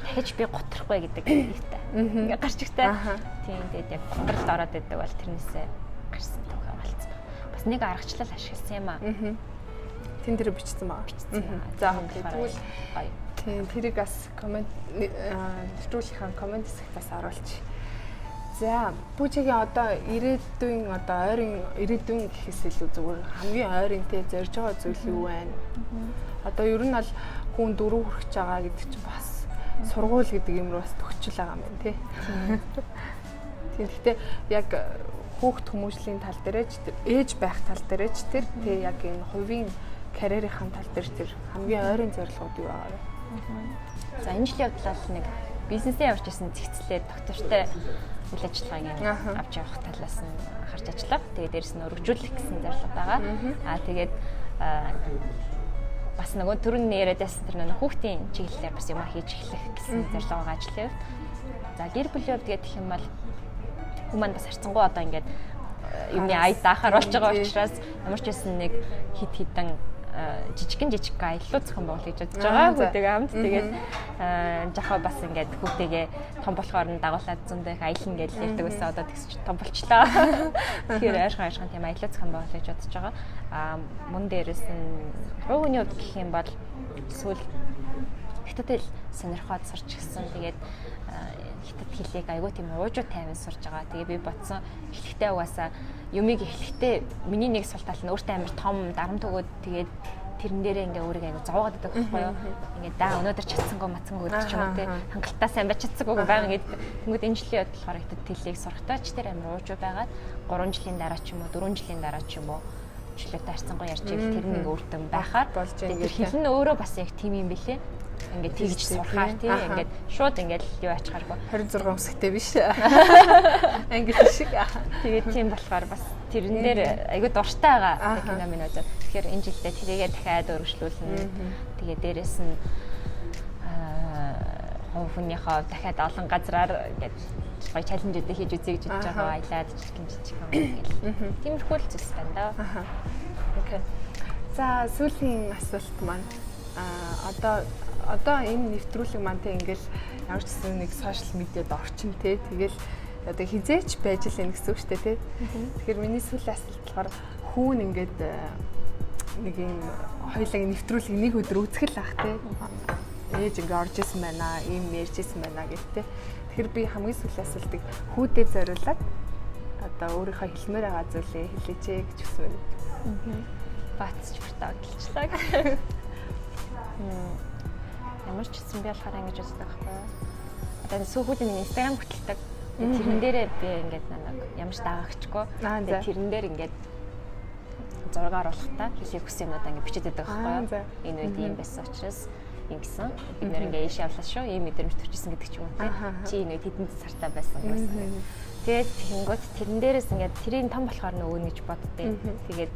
[SPEAKER 2] Дахиж би готрахгүй гэдэг нэгтэй. Ингээ гарч игтэй. Тийм тэгээд яг готролд ороод байдаг бол тэрнээсээ гарсан түүхээ болцсон. Бас нэг аргачлал ашигласан юм аа.
[SPEAKER 1] Тэн дээр бичсэн байгаа.
[SPEAKER 2] Бичсэн.
[SPEAKER 1] За тэгвэл тийм тэрийг бас коммент нэвтрүүлгийнхаа коммент хэсэгт бас оруулчих. За Пүүчигийн одоо ирээдүйн одоо ойрын ирээдүйн гэхээс илүү зүгээр хамгийн ойрын те зорж байгаа зүйл юу байна? Одоо ер нь бол хүн 4 хүрч байгаа гэдэг чинь бас сургууль гэдэг юм руу бас төгчл байгаа юм байна тий. Тийм гэхдээ яг хүүхд хүмүүжлийн тал дээрээ ч тэр ээж байх тал дээрээ ч тэр тий яг энэ хувийн карьерийнхаа тал дээр тэр хамгийн ойрын зорилгууд юу байгаа вэ?
[SPEAKER 2] За энэ жилийн явдлал нэг Бизнесээ явж исэн зэгцлээ доктортой үйл ажиллагааг авч явах талаас нь анхаарч ажиллах. Тэгээд дээрэс нь өргөжүүлэх гэсэн зорилго байгаа. Аа тэгээд бас нөгөө түрүүний яриад байсан тэр нөгөө хүүхдийн чиглэлээр бас юм хийж эхлэх гэсэн зорилго байгаа ажлын хувьд. За гэр бүлийн хувьд гэх юм бол хүмүүс маань бас харцангуй одоо ингээд юмны ая даахаар болж байгаа учраас ямар ч байсан нэг хит хитэн жижигэн жижиг аяллуу зохион байгуулах гэж бодож байгаа хүүтэйгээ хамт. Тэгээд жахаа бас ингээд хүүтэйгээ том болохоор нь дагуулад зөндөө их аялна гэж ярьдаг байсан. Одоо тэгс чи том болчлоо. Тэгэхээр ойрхон ойрхон тийм аяллуу зохион байгуулах гэж бодож байгаа. Аа мөн дээрэс нь хувь хүний хувьд гэх юм бол сүүл хятад хэл сонирхоод сурч гисэн. Тэгээд хятад хэлийг айгүй тийм уужуу тайван сурж байгаа. Тэгээ би бодсон эхлэхдээ угаасаа юмыг эхлэхдээ миний нэг сул тал нь өөртөө амар том дарамт өгөөд тэгээд тэрэн дээрээ ингээ өөрийгөө айгүй зовоогоод байдаг байхгүй юу? Ингээ даа өнөөдөр чадсангүй мацсангүй гэдэг ч юм уу те хангалттай сайн байж чадсангүй байгаа ингээд тэнгууд энэ жилийн хувьд болохоор хятад хэлийг сурахтаа ч тэр амар уужуу байгаад 3 жилийн дараа ч юм уу 4 жилийн дараа ч юм уу чөлөөтэй харьцангуй ярьж ивэл тэр нэг өөртөө байхаар
[SPEAKER 1] болж байна
[SPEAKER 2] тэр хэл нь өөрөө бас яг тийм юм бэлээ. Ингээд тэгж сурахаар тий ингээд шууд ингээд юу ачааргүй
[SPEAKER 1] 26 өсгтэй биш. Англи шиг.
[SPEAKER 2] Тэгээд тийм болохоор бас тэрэн дээр айгүй дуртай байгаа кино минь үзээ. Тэгэхээр энэ жилдээ тэрийгээ дахиад өргөжлүүлнэ. Тэгээд дээрэс нь хувь хүнийхээ дахиад олон газраар ингээд гоё челленжүүдээ хийж үзье гэж бодож байгаа. Аялаад жижигэн жижигэн ингээл. Тиймэрхүү л зүйлс байна да.
[SPEAKER 1] Окей. За сүүлийн асуулт маань одоо энэ нэвтрүүлэг маань те ингээл ямар ч гэсэн нэг сошиал медиад орчин те тэгэл одоо хизээч байж л энэ гэсэн үг шүү дээ те. Тэгэхээр миний сүүлийн асуулт болохоор хүүн ингээд нэг юм хоёулангийн нэвтрүүлэг нэг өдөр үзэх л ах те. Ээж ингээ орж исэн байна, ийм ярьж исэн байна гэх те. Тэгэхээр би хамгийн сүүлийн асуултыг хүүдээ зориулаад одоо өөрийнхөө хэлмээр байгаа зүйлээ хэлээч ээ гэж хүсэн байна.
[SPEAKER 2] Бац ч бүртээ хөдөлчлээ. Ямар ч гэсэн би болохоор ингэж үздэг байхгүй юу? Одоо сүүхүүдийн нэг Instagram хөтэлдэг. Тэрэн дээрээ би ингээд нэг ямар ч дагагчгүй. Тэгээд тэрэн дээр ингээд зураг оруулахдаа хэлхийг хүссэн юмнуудаа ингээд бичээд байдаг байхгүй юу? Энэ үед ийм байсан учраас ингэсэн. Бид нэр ингээ ийш явлаа шүү. Ийм мэдрэмж төрчихсөн гэдэг ч юм уу те. Чи энэ үед хэдэн сартаа байсан гэсэн. Тэгээд тэгэнгүүт тэрэн дээрээс ингээд тэрийг том болохоор нь өгнө гэж боддیں۔ Тэгээд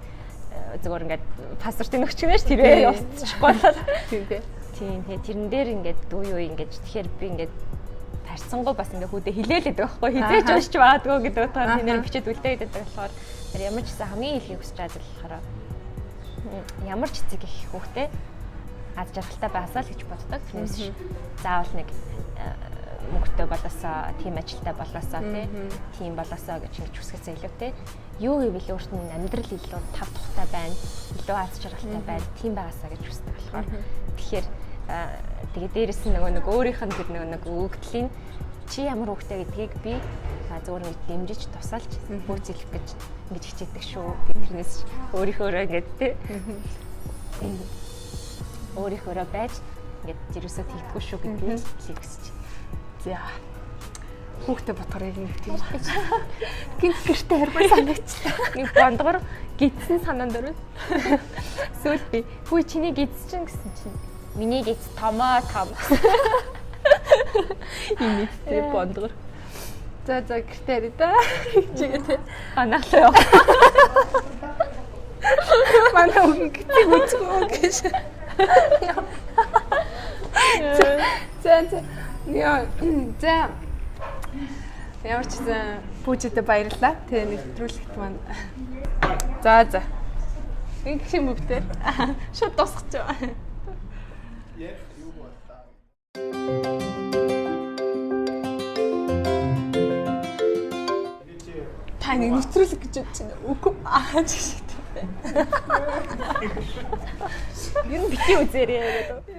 [SPEAKER 2] зүгээр ингээд паспортын өгчгөнэ ш тэрээ устчихгүй болол.
[SPEAKER 1] Тийм тий.
[SPEAKER 2] Тийм тэгээ тэрэн дээр ингээд дүү юу ингээд тэгэхээр би ингээд тарсангуй бас ингээд хүүдээ хилээлээд байдаг байхгүй хизээч уншиж магадгүй гэдэг утгаар тэрнээр бичээд үлдээгээд байдаг болохоор тэр ямар ч гэсэн хамгийн илгийг хүсэж байгаа зүйл болохоор ямар ч эцэг их хүүхдээ аз жаргалтай байсаа л гэж боддог. Тэрнээс заавал нэг мөнгөтэй болоосоо, тийм ажилтай болоосоо тий, тийм болоосоо гэж ингэж хүсгэсээ илүү тий. Юу гэвэл өөрт нь амьдрал илүү тав тухтай байна, илүү аз жаргалтай байна, тийм байгаасаа гэж хүсдэг болохоор. Тэгэхээр тэгээ дээрэс нь нөгөө нэг өөрийнх нь тэр нөгөө нэг өгөгдлийн чи ямар хүүхдээ гэдгийг би зөвөр нэг дэмжиж тусалж бөөцөлөх гэж ингэж хичээдэг шүү. Тэрнээс өөрийнхөөрөө ингэж тий. Өөрийнхөөрөө байж ингэж ерөөсөө тэгдэггүй шүү гэдгийг хэлхийг хүсэж байна.
[SPEAKER 1] За. Хүүхдээ бодохоор яг нэг тийм гинт гэрте хармаар санагчлаа.
[SPEAKER 2] Нэг бондгор гидсэн санаанд өрөө. Сүүл би хүү чиний гидс чинь гэсэн чинь миний гидс томоо том.
[SPEAKER 1] Ийм нэгтэй бондгор. За за гэрте харъя да. Чигээ те.
[SPEAKER 2] Анаалаа.
[SPEAKER 1] Манай өвгөн гитийг үзгүй гэж. За за. Яа за. Ямар ч гэсэн пүүжэдэ баярлалаа. Тэгээ нэвтрүүлэгт маань. За за. Ингэх юм бүгдээр. Шууд дуусгачих.
[SPEAKER 5] Ярих юу боллаа.
[SPEAKER 1] Та нэг нэвтрүүлэг гэж бодож байна. Үгүй аа ч шиг тийм.
[SPEAKER 2] Ер нь бити үзээрэй гэдэг.